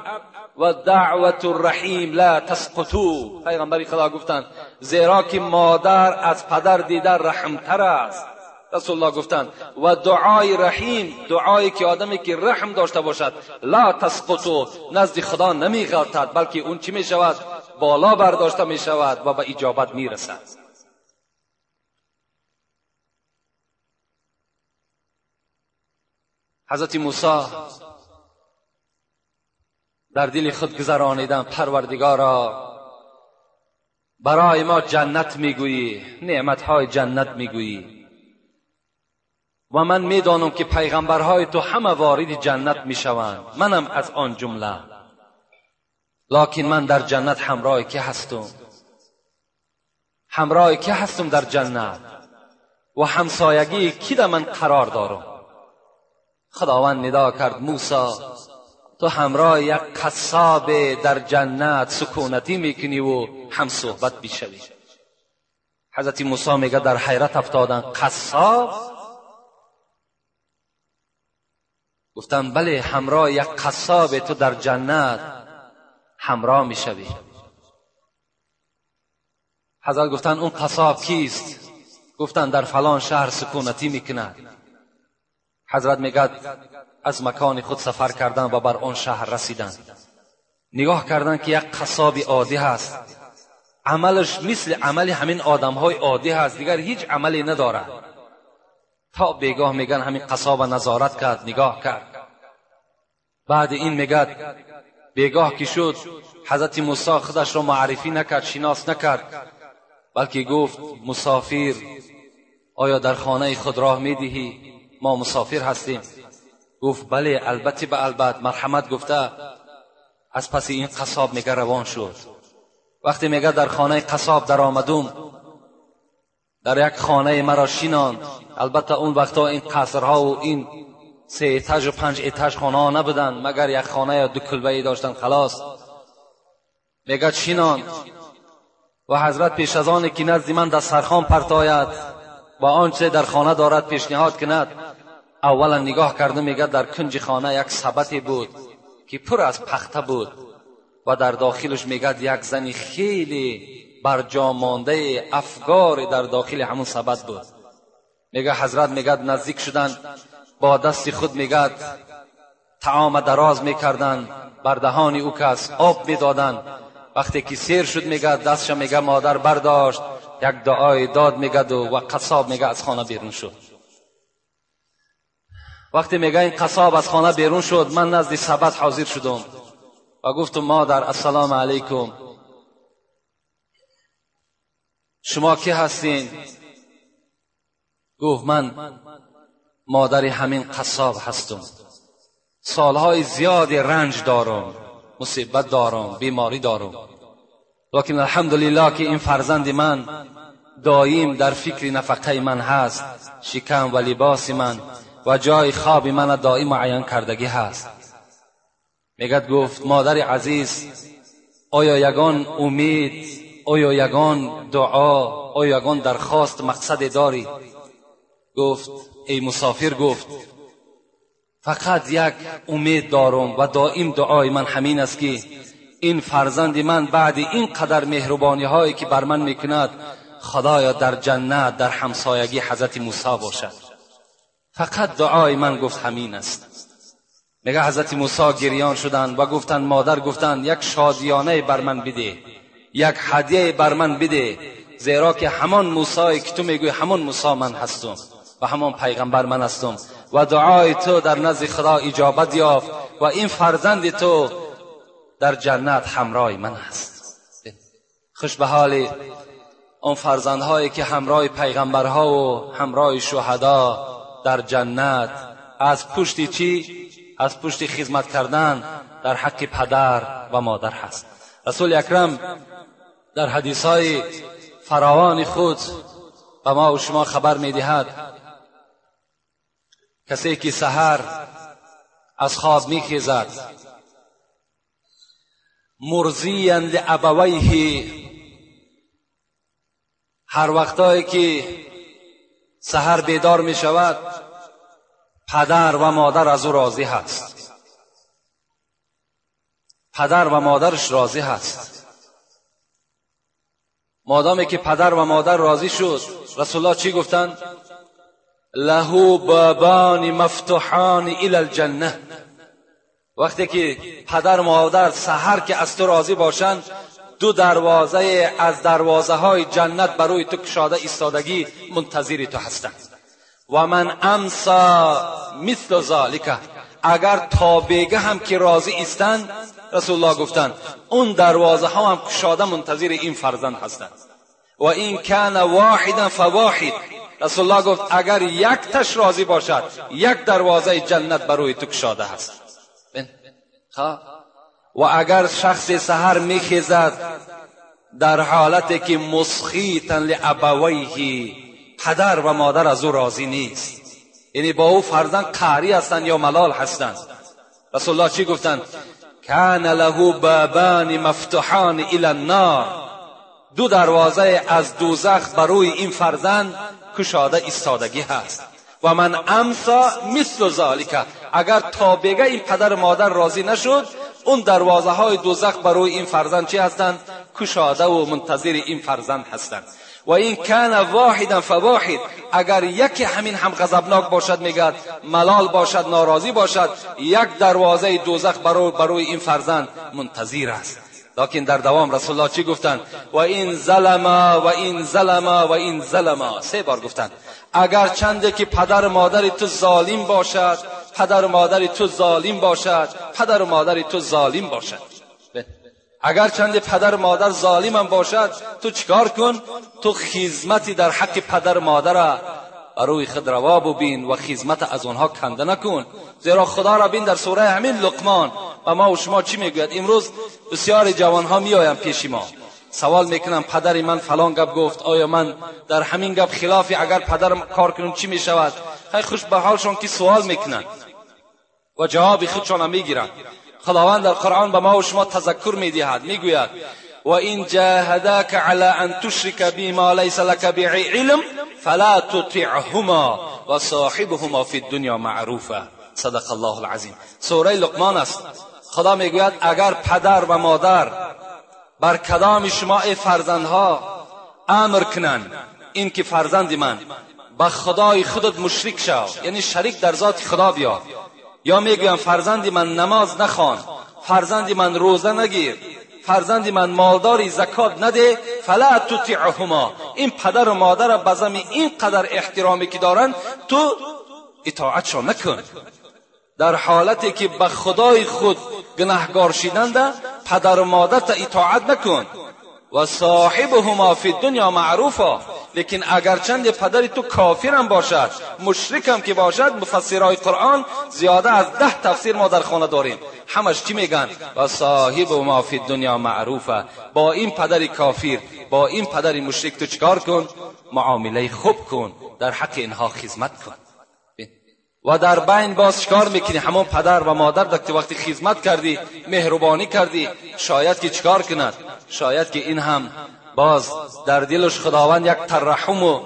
و دعوت الرحیم لا تسقطو. پیغمبر خدا گفتند زیرا که مادر از پدر دیده رحمتر است. رسول الله گفتند و دعای رحیم، دعایی که آدمی که رحم داشته باشد، لا تسقطو، نزد خدا نمیغلطد، بلکه اون چی میشود؟ بالا برداشته میشود و به اجابت میرسد. حضرت موسی در دل خود گذرانیدن پروردگارا برای ما جنت میگویی، نعمتهای جنت میگویی و من میدانم که پیغمبرهای تو همه وارد جنت میشوند، منم از آن جمله، لکن من در جنت همراه که هستم؟ همراه که هستم در جنت و همسایگی کی در من قرار دارم؟ خداوند ندا کرد موسی تو همراه یک قصاب در جنت سکونتی میکنی و هم صحبت میشوی. حضرت موسی میگه در حیرت افتادن، قصاب؟ گفتم بله، همراه یک قصاب تو در جنت همراه میشوی. حضرت گفتن اون قصاب کیست؟ گفتن در فلان شهر سکونتی میکند. حضرت میگه از مکان خود سفر کردن و بر آن شهر رسیدن. نگاه کردن که یک قصاب عادی هست، عملش مثل عمل همین آدمهای عادی هست، دیگر هیچ عملی ندارد. تا بیگاه میگن همین قصاب نظارت کرد، نگاه کرد. بعد این میگه بیگاه که شد حضرت موسی خودش را معرفی نکرد، شناس نکرد، بلکه گفت مسافر آیا در خانه خود راه میدهی؟ ما مسافر هستیم. گفت بله، البته به البته، مرحمت گفته. از پس این قصاب میگه روان شد. وقتی میگه در خانه قصاب در آمدم، در یک خانه مرا شیناند. البته اون وقتا این قصرها و این 3 اتاج و 5 اتاج خانه ها نبودن، مگر یک خانه یا 2 کلبه داشتن خلاص. میگه شیناند و حضرت پیش از آن که نزد من دسترخوان پرتاید و آنچه در خانه دارد پیشنهاد کند، اولا نگاه کرده میگه در کنج خانه یک سبتی بود که پر از پخته بود و در داخلش میگه یک زنی خیلی برجا مانده افگار در داخل همون سبد بود. میگه حضرت میگه نزدیک شدن، با دست خود میگه طعام دراز میکردن، بر دهان او کس آب میدادن. وقتی که سیر شد میگه دستش میگه مادر برداشت، یک دعای داد میگه و قصاب میگه از خانه بیرون شد. وقتی میگه این قصاب از خانه بیرون شد، من نزد سبد حاضر شدم و گفتم مادر السلام علیکم، شما کی هستین؟ گفت من مادر همین قصاب هستم، سالهای زیادی رنج دارم، مصیبت دارم، بیماری دارم، لکن الحمدلله که این فرزند من دایم در فکر نفقه من هست، شکم و لباس من و جای خواب من دایم معین کردگی هست. میگد گفت مادر عزیز، آیا یگان امید، آیا یگان دعا، آیا یگان درخواست مقصد داری؟ گفت ای مسافر، گفت فقط یک امید دارم و دائم دعای من همین است که این فرزند من بعد این قدر مهربانی هایی که بر من میکند، خدایا در جنت در همسایگی حضرت موسی باشد. فقط دعای من گفت همین است. میگه حضرت موسی گریان شدند و گفتند مادر، گفتند یک شادیانه بر من بده، یک هدیه بر من بده، زیرا که همان موسی که تو میگوی همان موسی من هستم و همان پیغمبر من هستم و دعای تو در نزد خدا اجابت یافت و این فرزند تو در جنت همراه من است. خوش به حال آن فرزندهایی که همراه پیغمبرها و همراه شهدا در جنت، از پشت چی؟ از پشت خدمت کردن در حق پدر و مادر هست. رسول اکرم در حدیثهای فراوان خود به ما و شما خبر میدهد کسی که سحر از خواب میخیزد، مرضیا لابویه، هر وقتایی که سحر بیدار می شود پدر و مادر از او راضی هست، پدر و مادرش راضی هست. مادامی که پدر و مادر راضی شد، رسول الله چی گفتند؟ له بابان مفتوحان الی الجنه. وقتی که پدر و مادر سحر که از تو راضی باشند، دو دروازه از دروازه های جنت بروی تو کشاده ایستادگی منتظر تو هستند. و من امسا مثل ذالک، اگر تا بیگه هم که راضی ایستند، رسول الله گفتند اون دروازه ها هم کشاده منتظر این فرزند هستند. و این کان واحدا فواحد، رسول الله گفت اگر یک تش راضی باشد، یک دروازه جنت بروی تو کشاده هست. و اگر شخص سحر میخیزد در حالتی که مسخیتا لابویه، پدر و مادر از او راضی نیست، یعنی با او فرزند قهری هستند یا ملال هستند، رسول الله چی گفتند؟ کان له بابان مفتوحان الی النار، دو دروازه از دوزخ بروی این فرزند کشاده ایستادگی هست. و من امسا مثل ذالک، اگر تا بگه این پدر مادر راضی نشد، اون دروازه های دوزخ بروی این فرزند چی هستند؟ کشاده و منتظر این فرزند هستند. و این کان واحدا فواحد، اگر یکی همین هم غضبناک باشد، میگد ملال باشد، ناراضی باشد، یک دروازه دوزخ بروی این فرزند منتظر است. لکن در دوام رسول الله چی گفتند؟ و این ظلما و این ظلما و این ظلما، سه بار گفتند. اگر چنده که پدر مادر تو ظالم باشد، پدر مادر تو ظالم باشد، پدر مادر تو ظالم باشد، اگر چند پدر مادر ظالم هم باشد، تو چیکار کن؟ تو خدمتی در حق پدر مادر بروی خود روا ببین و خدمت از آنها کنده نکن. زیرا خدا را بین در سوره همین لقمان و ما و شما چی میگوید؟ امروز بسیار جوانها میآیند پیش ما، سوال میکنم پدر من فلان گپ گفت، آیا من در همین گپ خلافی اگر پدرم کار کنم چی میشود؟ خیلی خوش به حالشان که سوال میکنن و جواب خودشان میگیرند. خداوند در قرآن به ما و شما تذکر میدهد، میگوید و این جاهداک علی ان تشرک بی ما لیس لک به علم فلا تطعهما و صاحبهما فی الدنیا معروفا. صدق الله العظیم. سوره لقمان است. خدا میگوید اگر پدر و مادر بر کدام شما ای فرزندها امر کنند این که فرزند من به خدای خودت مشرک شو، یعنی شریک در ذات خدا بیا، یا میگویم فرزند من نماز نخوان، فرزند من روزه نگیر، فرزند من مالداری زکات نده، فلا تطیعهما، این پدر و مادر به زمین اینقدر احترامی که دارن تو اطاعتشان نکن. در حالتی که به خدای خود گناهگار شدند پدر و مادر تا اطاعت نکن. و صاحبهما فی الدنیا معروفا، لیکن اگر چند پدر تو کافرم باشد، مشرکم که باشد، مفسرهای قرآن زیاده از 10 تفسیر ما در خانه داریم، همش چی میگن؟ و صاحبهما فی الدنیا معروفا، با این پدر کافر، با این پدر مشرک تو چیکار کن؟ معامله خوب کن، در حق اینها خدمت کن. و در بین باز چکار میکنی؟ همون پدر و مادر که وقتی خدمت کردی، مهربانی کردی، شاید که چکار کند؟ شاید که این هم باز در دلش خداوند یک ترحم و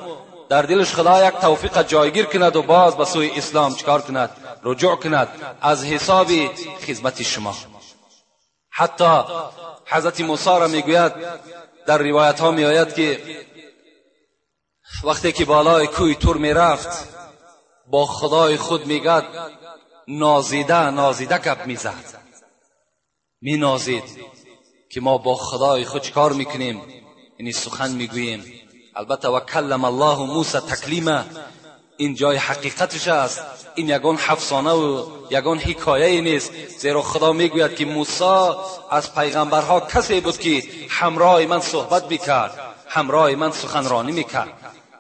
در دلش خدا یک توفیق جایگیر کند و باز به سوی اسلام چکار کند؟ رجوع کند از حساب خدمت شما. حتی حضرت موسی را میگوید، در روایت ها میآید که وقتی که بالای کوی تور میرفت با خدای خود میگد نازیده نازیده گپ میزد، مینازید که ما با خدای خود چکار میکنیم؟ یعنی سخن میگوییم. البته و کلم الله موسی تکلیما، این جای حقیقتش است، این یگان افسانه و یگان حکایه نیست، زیرا خدا میگوید که موسی از پیغمبرها کسی بود که همراه من صحبت میکرد، همراه من سخنرانی میکرد.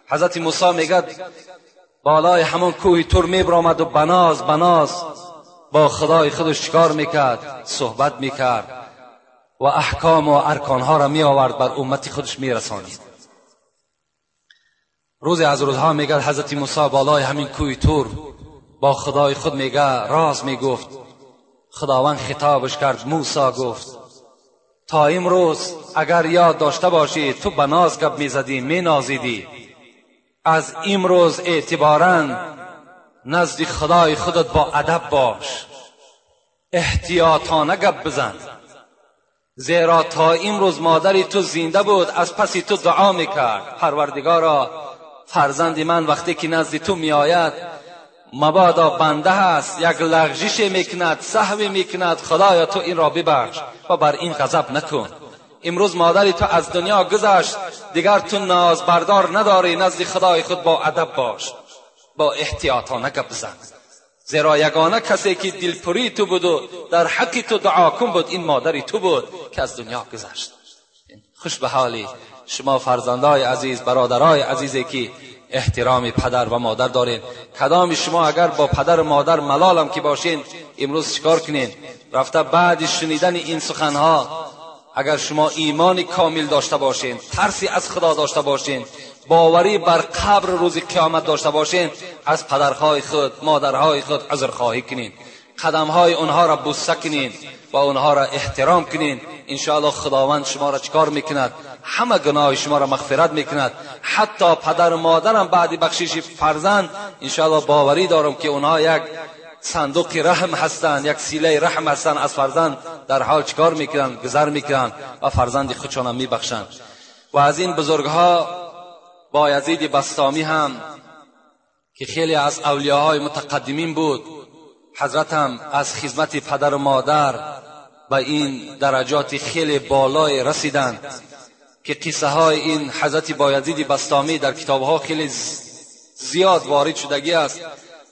حضرت موسی میگد بالای همون کوه تور میبرآمد و بناز بناز با خدای خودش چکار میکرد؟ صحبت میکرد و احکام و ارکانها را میآورد بر امت خودش میرسانید. روزی از روزها میگه حضرت موسی بالای همین کوه تور با خدای خود میگه راز میگفت. خداوند خطابش کرد، موسی گفت تا امروز اگر یاد داشته باشی تو به ناز گپ میزدی، مینازیدی، از امروز اعتبارا نزد خدای خودت با ادب باش، احتیاطانه گپ بزن، زیرا تا امروز مادری تو زنده بود از پس تو دعا میکرد، پروردگارا فرزند من وقتی که نزد تو میآید مبادا بنده هست، یک لغزش میکند، سهو میکند، خدایا تو این را ببخش و بر این غضب نکن. امروز مادری تو از دنیا گذشت، دیگر تو ناز بردار نداری، نزد خدای خود با ادب باش، با احتیاطانه گپ بزن، زیرا یگانه کسی که دلپری تو بود و در حق تو دعا کن بود این مادری تو بود که از دنیا گذشت. خوش به حالی شما فرزندای عزیز، برادرای عزیزی که احترام پدر و مادر دارین. کدام شما اگر با پدر و مادر ملالم که باشین امروز چیکار کنین؟ رفته بعد شنیدن این سخنها اگر شما ایمان کامل داشته باشین، ترسی از خدا داشته باشین، باوری بر قبر روز قیامت داشته باشین، از پدرهای خود، مادرهای خود عذرخواهی کنین، قدمهای اونها را بوسه کنین و اونها را احترام کنین. انشاءالله خداوند شما را چکار میکند؟ همه گناه شما را مغفرت میکند. حتی پدر و مادرم بعد بخشش فرزند انشاءالله باوری دارم که اونها یک صندوق رحم هستند، یک سیله رحم هستند، از فرزند در حال چکار میکنند؟ گذر میکنند و فرزند خودشان میبخشند. و از این بزرگها با یزید بسطامی هم که خیلی از اولیاهای متقدمین بود، حضرت هم از خدمت پدر و مادر به این درجات خیلی بالای رسیدند که قصه های این حضرت بایزید بسطامی در کتابها خیلی زیاد وارد شدگی است،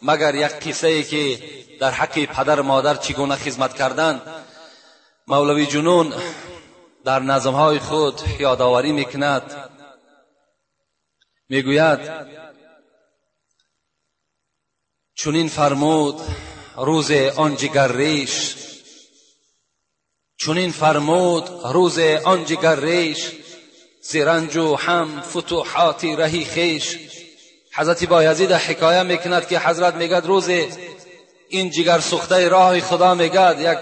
مگر یک قصه ای که در حق پدر و مادر چگونه خدمت کردند مولوی جنون در نظمهای خود یادآوری میکند. میگوید چنین فرمود روز آن جگر ریش، چنین فرمود روز آن جگر ریش، ز رنج و هم فتوحات رهی خویش. حضرت بایزید حکایه میکند که حضرت میگد روز این جگر سوخته راه خدا میگد یک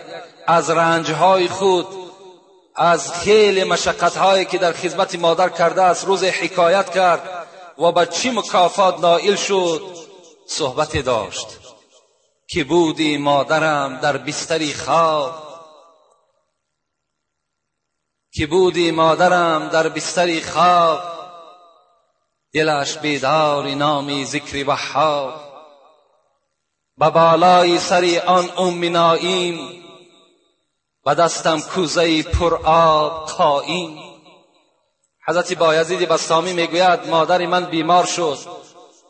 از رنجهای خود، از خیلی مشقتهایی که در خدمت مادر کرده است روز حکایت کرد و به چی مکافات نائل شد صحبت داشت که بودی مادرم در بستری خواب، که بودی مادرم در بستری خواب، دلش بیدار نامی ذکر وهاب، به بالای سر آن ام نایم، به دستم کوزه پر آب قایم. حضرت بایزید بسطامی میگوید مادر من بیمار شد،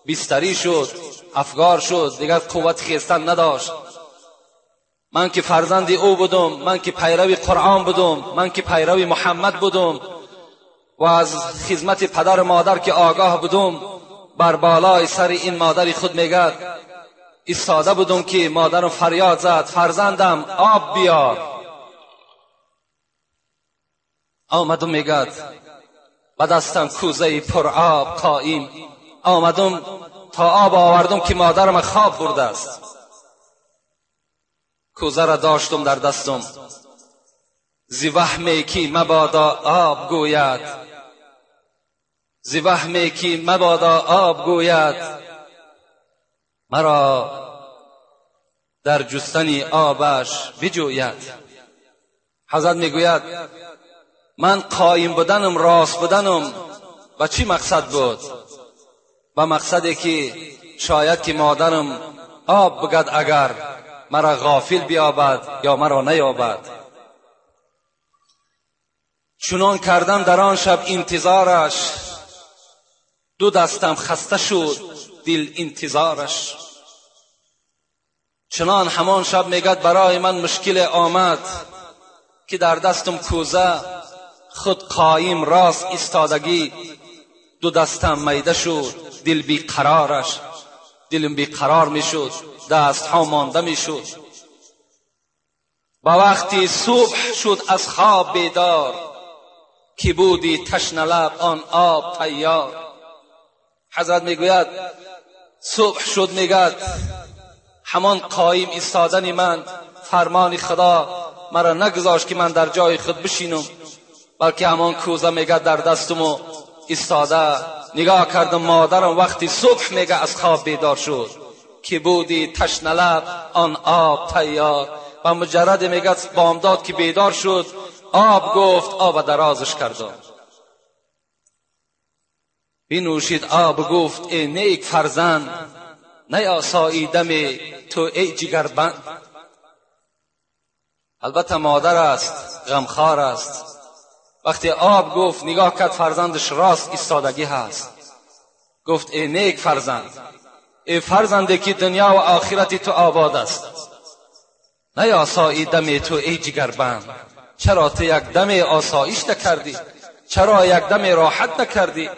بستری شد، افگار شد، دیگر قوت خیستن نداشت. من که فرزند او بودم، من که پیرو قرآن بودم، من که پیرو محمد بودم و از خدمت پدر و مادر که آگاه بودم، بر بالای سر این مادر خود میگد ایستاده بودم که مادرم فریاد زد فرزندم آب بیار. آمد و میگد به دستم کوزه پر آب قایم آمدم تا آب آوردم که مادرم خواب برده است. کوزه را داشتم در دستم، ز وهمی که مبادا آب گوید، ز وهمی که مبادا آب گوید، مرا در جستن آبش بجوید. حضرت میگوید من قایم بودنم، راست بودنم و چی مقصد بود؟ و مقصدی که شاید که مادرم آب بگد اگر مرا غافل بیابد یا مرا نیابد. چنان کردم در آن شب انتظارش، دو دستم خسته شد دل انتظارش. چنان همان شب میگد برای من مشکل آمد که در دستم کوزه، خود قایم راست ایستادگی، دو دستم میده شد دل بی قرارش، دلم بی قرار میشد، دست ها مانده میشد. با وقتی صبح شد از خواب بیدار، که بودی تشنه لب آن آب تیار. حضرت میگوید صبح شد، میگد همان قایم ایستادن من، فرمان خدا مرا نگذاشت که من در جای خود بشینم، بلکه همان کوزه میگه در دستم و ایستاده نگاه کردم. مادرم وقتی صبح میگه از خواب بیدار شد، که بودی تشنه لب آن آب تیار. و مجرد میگه بامداد که بیدار شد، آب گفت، آب درازش کردم. بنوشید آب گفت ای نیک فرزند، نیاساییدم تو ای جگربند. البته مادر است، غمخوار است. وقتی آب گفت نگاه کرد فرزندش راست ایستادگی هست. گفت ای نیک فرزند، ای فرزنده که دنیا و آخرت تو آباد است، نیاساییدم تو ای جگربند. چرا تو یک دم آسایش نکردی؟ چرا یک دم راحت نکردی؟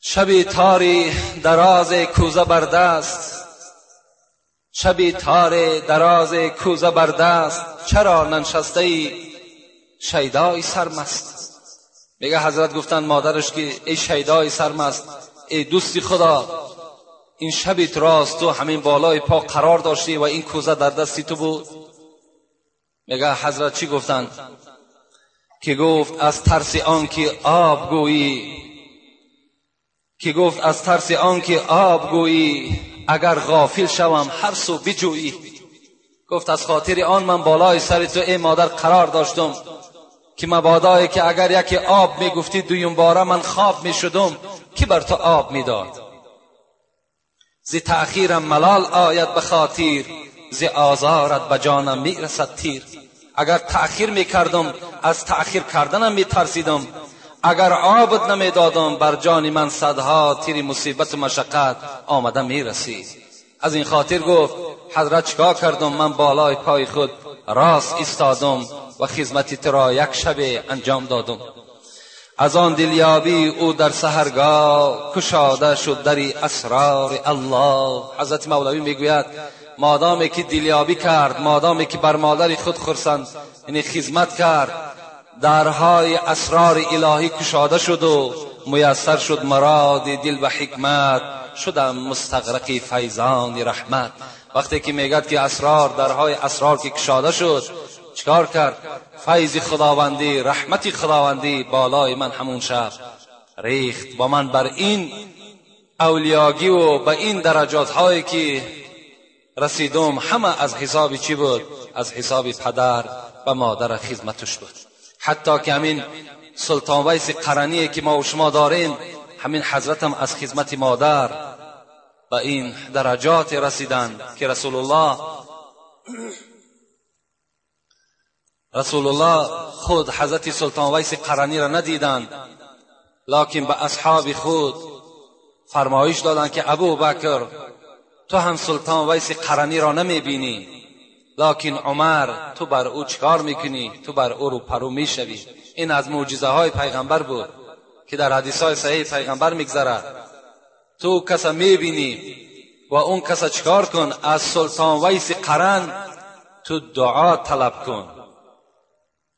شبی تاری دراز کوزه بر دست، شبی تار دراز کوزه بر دست، چرا ننشسته ای شیدای سرمست؟ میگه حضرت گفتن مادرش که ای شیدای سرمست، ای دوستی خدا، این شبی راست تو همین بالای پا قرار داشتی و این کوزه در دستی تو بود. میگه حضرت چی گفتن؟ که گفت از ترس آن که آب گویی، که گفت از ترس آن که آب گویی، اگر غافل شوم هر سو بجویی. گفت از خاطر آن من بالای سر تو ای مادر قرار داشتم که مبادایی که اگر یکی آب میگفتی دویم باره من خواب میشدم که بر تو آب میداد. ز تأخیرم ملال آید به خاطر، ز آزارت به جانم میرسد تیر. اگر تأخیر میکردم از تأخیر کردنم میترسیدم، اگر آبت نمیدادم بر جان من صدها تیر مصیبت و مشقت آمده میرسید. از این خاطر گفت حضرت چیکار کردم؟ من بالای پای خود راست ایستادم و خدمت تو را یک شب انجام دادم. از آن دلیابی او در سحرگاه، کشاده شد دری اسرار الله. حضرت مولوی میگوید مادامی که دلیابی کرد، مادامی که بر مادر خود خرسند یعنی خدمت کرد، درهای اسرار الهی کشاده شد و میسر شد مراد دل و حکمت، شدم مستغرق فیضان رحمت. وقتی که میگد که اسرار، درهای اسرار که کشاده شد، چکار کرد؟ فیض خداوندی، رحمت خداوندی بالای من همون شب ریخت. با من بر این اولیاگی و به این درجات هایی که رسیدم همه از حساب چی بود؟ از حساب پدر و مادر خدمتش بود. حتی که همین سلطان ویس قرنی که ما و شما داریم، همین حضرتم از خدمت مادر به این درجات رسیدن که رسول الله خود حضرت سلطان ویس قرنی را ندیدند، لکن به اصحاب خود فرمایش دادند که ابو بکر تو هم سلطان ویس قرنی را نمیبینی، لکن عمر تو بر او چکار میکنی؟ تو بر او رو پرو میشوی. این از معجزه های پیغمبر بود که در حدیث های صحیح پیغمبر میگذرد. تو کسا میبینی و اون کسا چکار کن؟ از سلطان ویس قرن تو دعا طلب کن،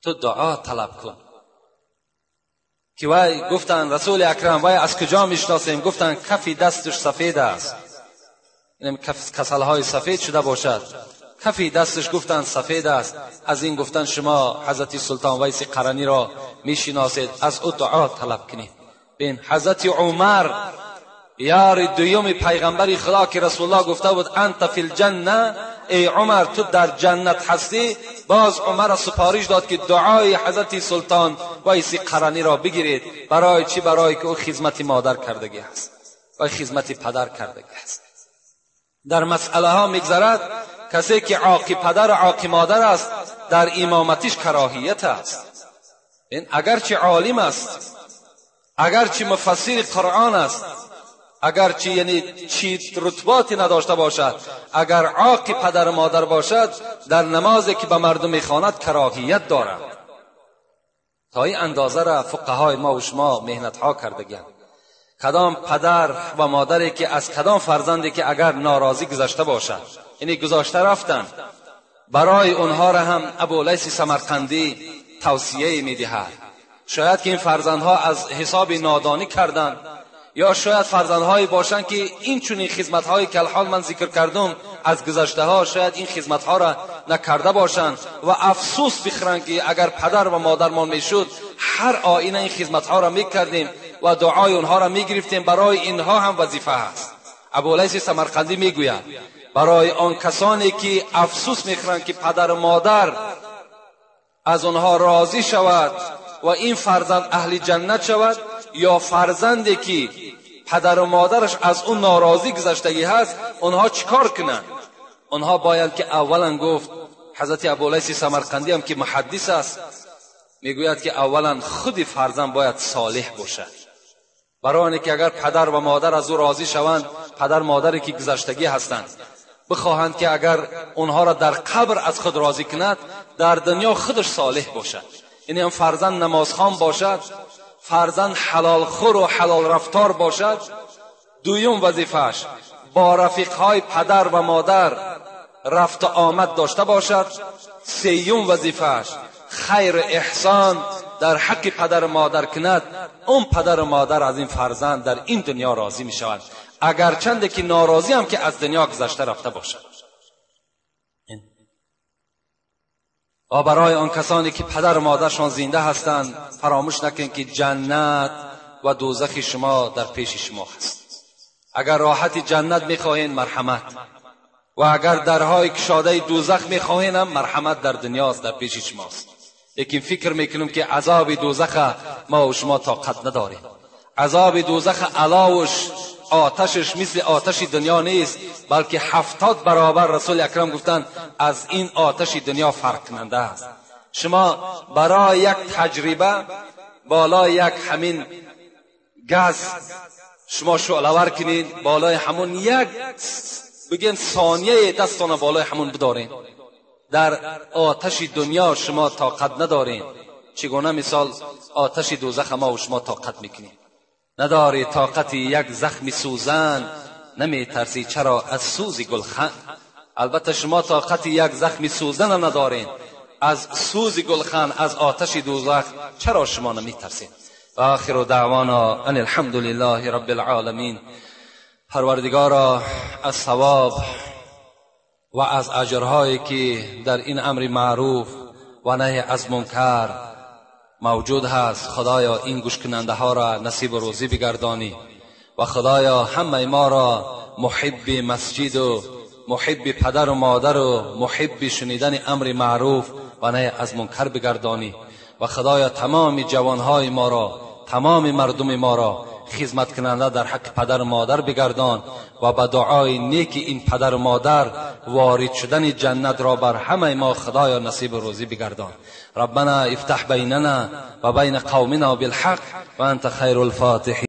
تو دعا طلب کن. که وی گفتن رسول اکرم وی از کجا میشناسیم؟ گفتن کفی دستش سفید است، اینم کسلهای سفید شده باشد، کفی دستش گفتن سفید است. از این گفتن شما حضرت سلطان ویس قرنی را میشناسید، از او دعا طلب کنید. بین حضرت عمر یار دویم پیغمبر خدا که رسول الله گفته بود انت فی الجنه، ای عمر تو در جنت هستی، باز عمر سپارش داد که دعای حضرت سلطان ویس قرنی را بگیرید. برای چی؟ برای که او خدمت مادر کردگی است و خدمت پدر کردگی است. در مسئله ها میگذرد کسی که عاقی پدر و عاقی مادر است در امامتش کراهیت است. این اگرچه عالم است، اگرچه مفسر قرآن است، اگرچه یعنی چی رتباتی نداشته باشد، اگر عاقی پدر و مادر باشد در نمازی که به مردم میخواند کراهیت دارد. تا این اندازه را فقهای ما و شما مهنت ها کردگیند. کدام پدر و مادری که از کدام فرزندی که اگر ناراضی گذشته باشد، یعنی گذاشته رفتن، برای اونها را هم ابولیث سمرقندی توصیه میدهد. شاید که این فرزندها از حساب نادانی کردند، یا شاید فرزندهایی باشند که این چنین خدمت‌هایی که الحال من ذکر کردم از گذشته ها، شاید این خدمت‌ها را نکرده باشند و افسوس بخورند که اگر پدر و مادرمان میشد هر آینه این خدمت‌ها را میکردیم و دعای اونها را میگرفتیم. برای اینها هم وظیفه هست. ابولیث سمرقندی میگوید برای آن کسانی که افسوس میخورند که پدر و مادر از آنها راضی شود و این فرزند اهل جنت شود، یا فرزندی که پدر و مادرش از اون ناراضی گذشتگی هست، اونها چیکار کنند؟ اونها باید که اولا گفت حضرت ابولیث سمرقندی هم که محدث است میگوید که اولا خود فرزند باید صالح باشد، برای اینکه اگر پدر و مادر از او راضی شوند، پدر مادری که گذشتگی هستند بخواهند که اگر اونها را در قبر از خود راضی کند، در دنیا خودش صالح باشد. یعنی هم فرزند نمازخوان باشد، فرزند حلال خور و حلال رفتار باشد. دویم وظیفه‌اش با رفیقهای پدر و مادر رفت و آمد داشته باشد. سیوم وظیفه‌اش خیر احسان در حق پدر و مادر کند. اون پدر و مادر از این فرزند در این دنیا راضی می شوند، اگرچند که ناراضی هم که از دنیا گذشته رفته باشد. و برای آن کسانی که پدر و مادرشان زنده هستند، فراموش نکنید که جنت و دوزخ شما در پیش شما هست. اگر راحت جنت میخواهین مرحمت، و اگر درهای کشاده دوزخ میخواهین هم مرحمت در دنیاست، در پیش شماست. لیکن فکر میکنم که عذاب دوزخ ما و شما طاقت نداریم. عذاب دوزخ علاوش آتشش مثل آتش دنیا نیست، بلکه 70 برابر رسول اکرم گفتند از این آتش دنیا فرق کننده است. شما برای یک تجربه بالای یک همین گاز شما شعله کنین، بالای همون یک بگین ثانیه دستان بالای همون بدارین، در آتش دنیا شما طاقت ندارین. چگونه مثال آتش دوزخ ما و شما طاقت میکنین؟ نداری طاقت یک زخم سوزن، نمی ترسی چرا از سوز گلخن. البته شما طاقت یک زخم سوزن ندارین، از سوز گلخن، از آتش دوزخ چرا شما نمی ترسین؟ و آخر دعوانا ان الحمد لله رب العالمین. پروردگارا از ثواب و از اجرهایی که در این امر معروف و نهی از منکر موجود هست، خدایا این گوش کننده ها را نصیب و روزی بگردانی و خدایا همه ما را محب مسجد و محب پدر و مادر و محب شنیدن امر معروف و نهی از منکر بگردانی و خدایا تمام جوانهای ما را، تمام مردم ما را خدمت کننده در حق پدر و مادر بگردان و به دعای نیک این پدر و مادر وارد شدن جنت را بر همه ما خدایا نصیب روزی بگردان. ربنا افتح بیننا و بین قومنا بالحق و انت خیر الفاتحین.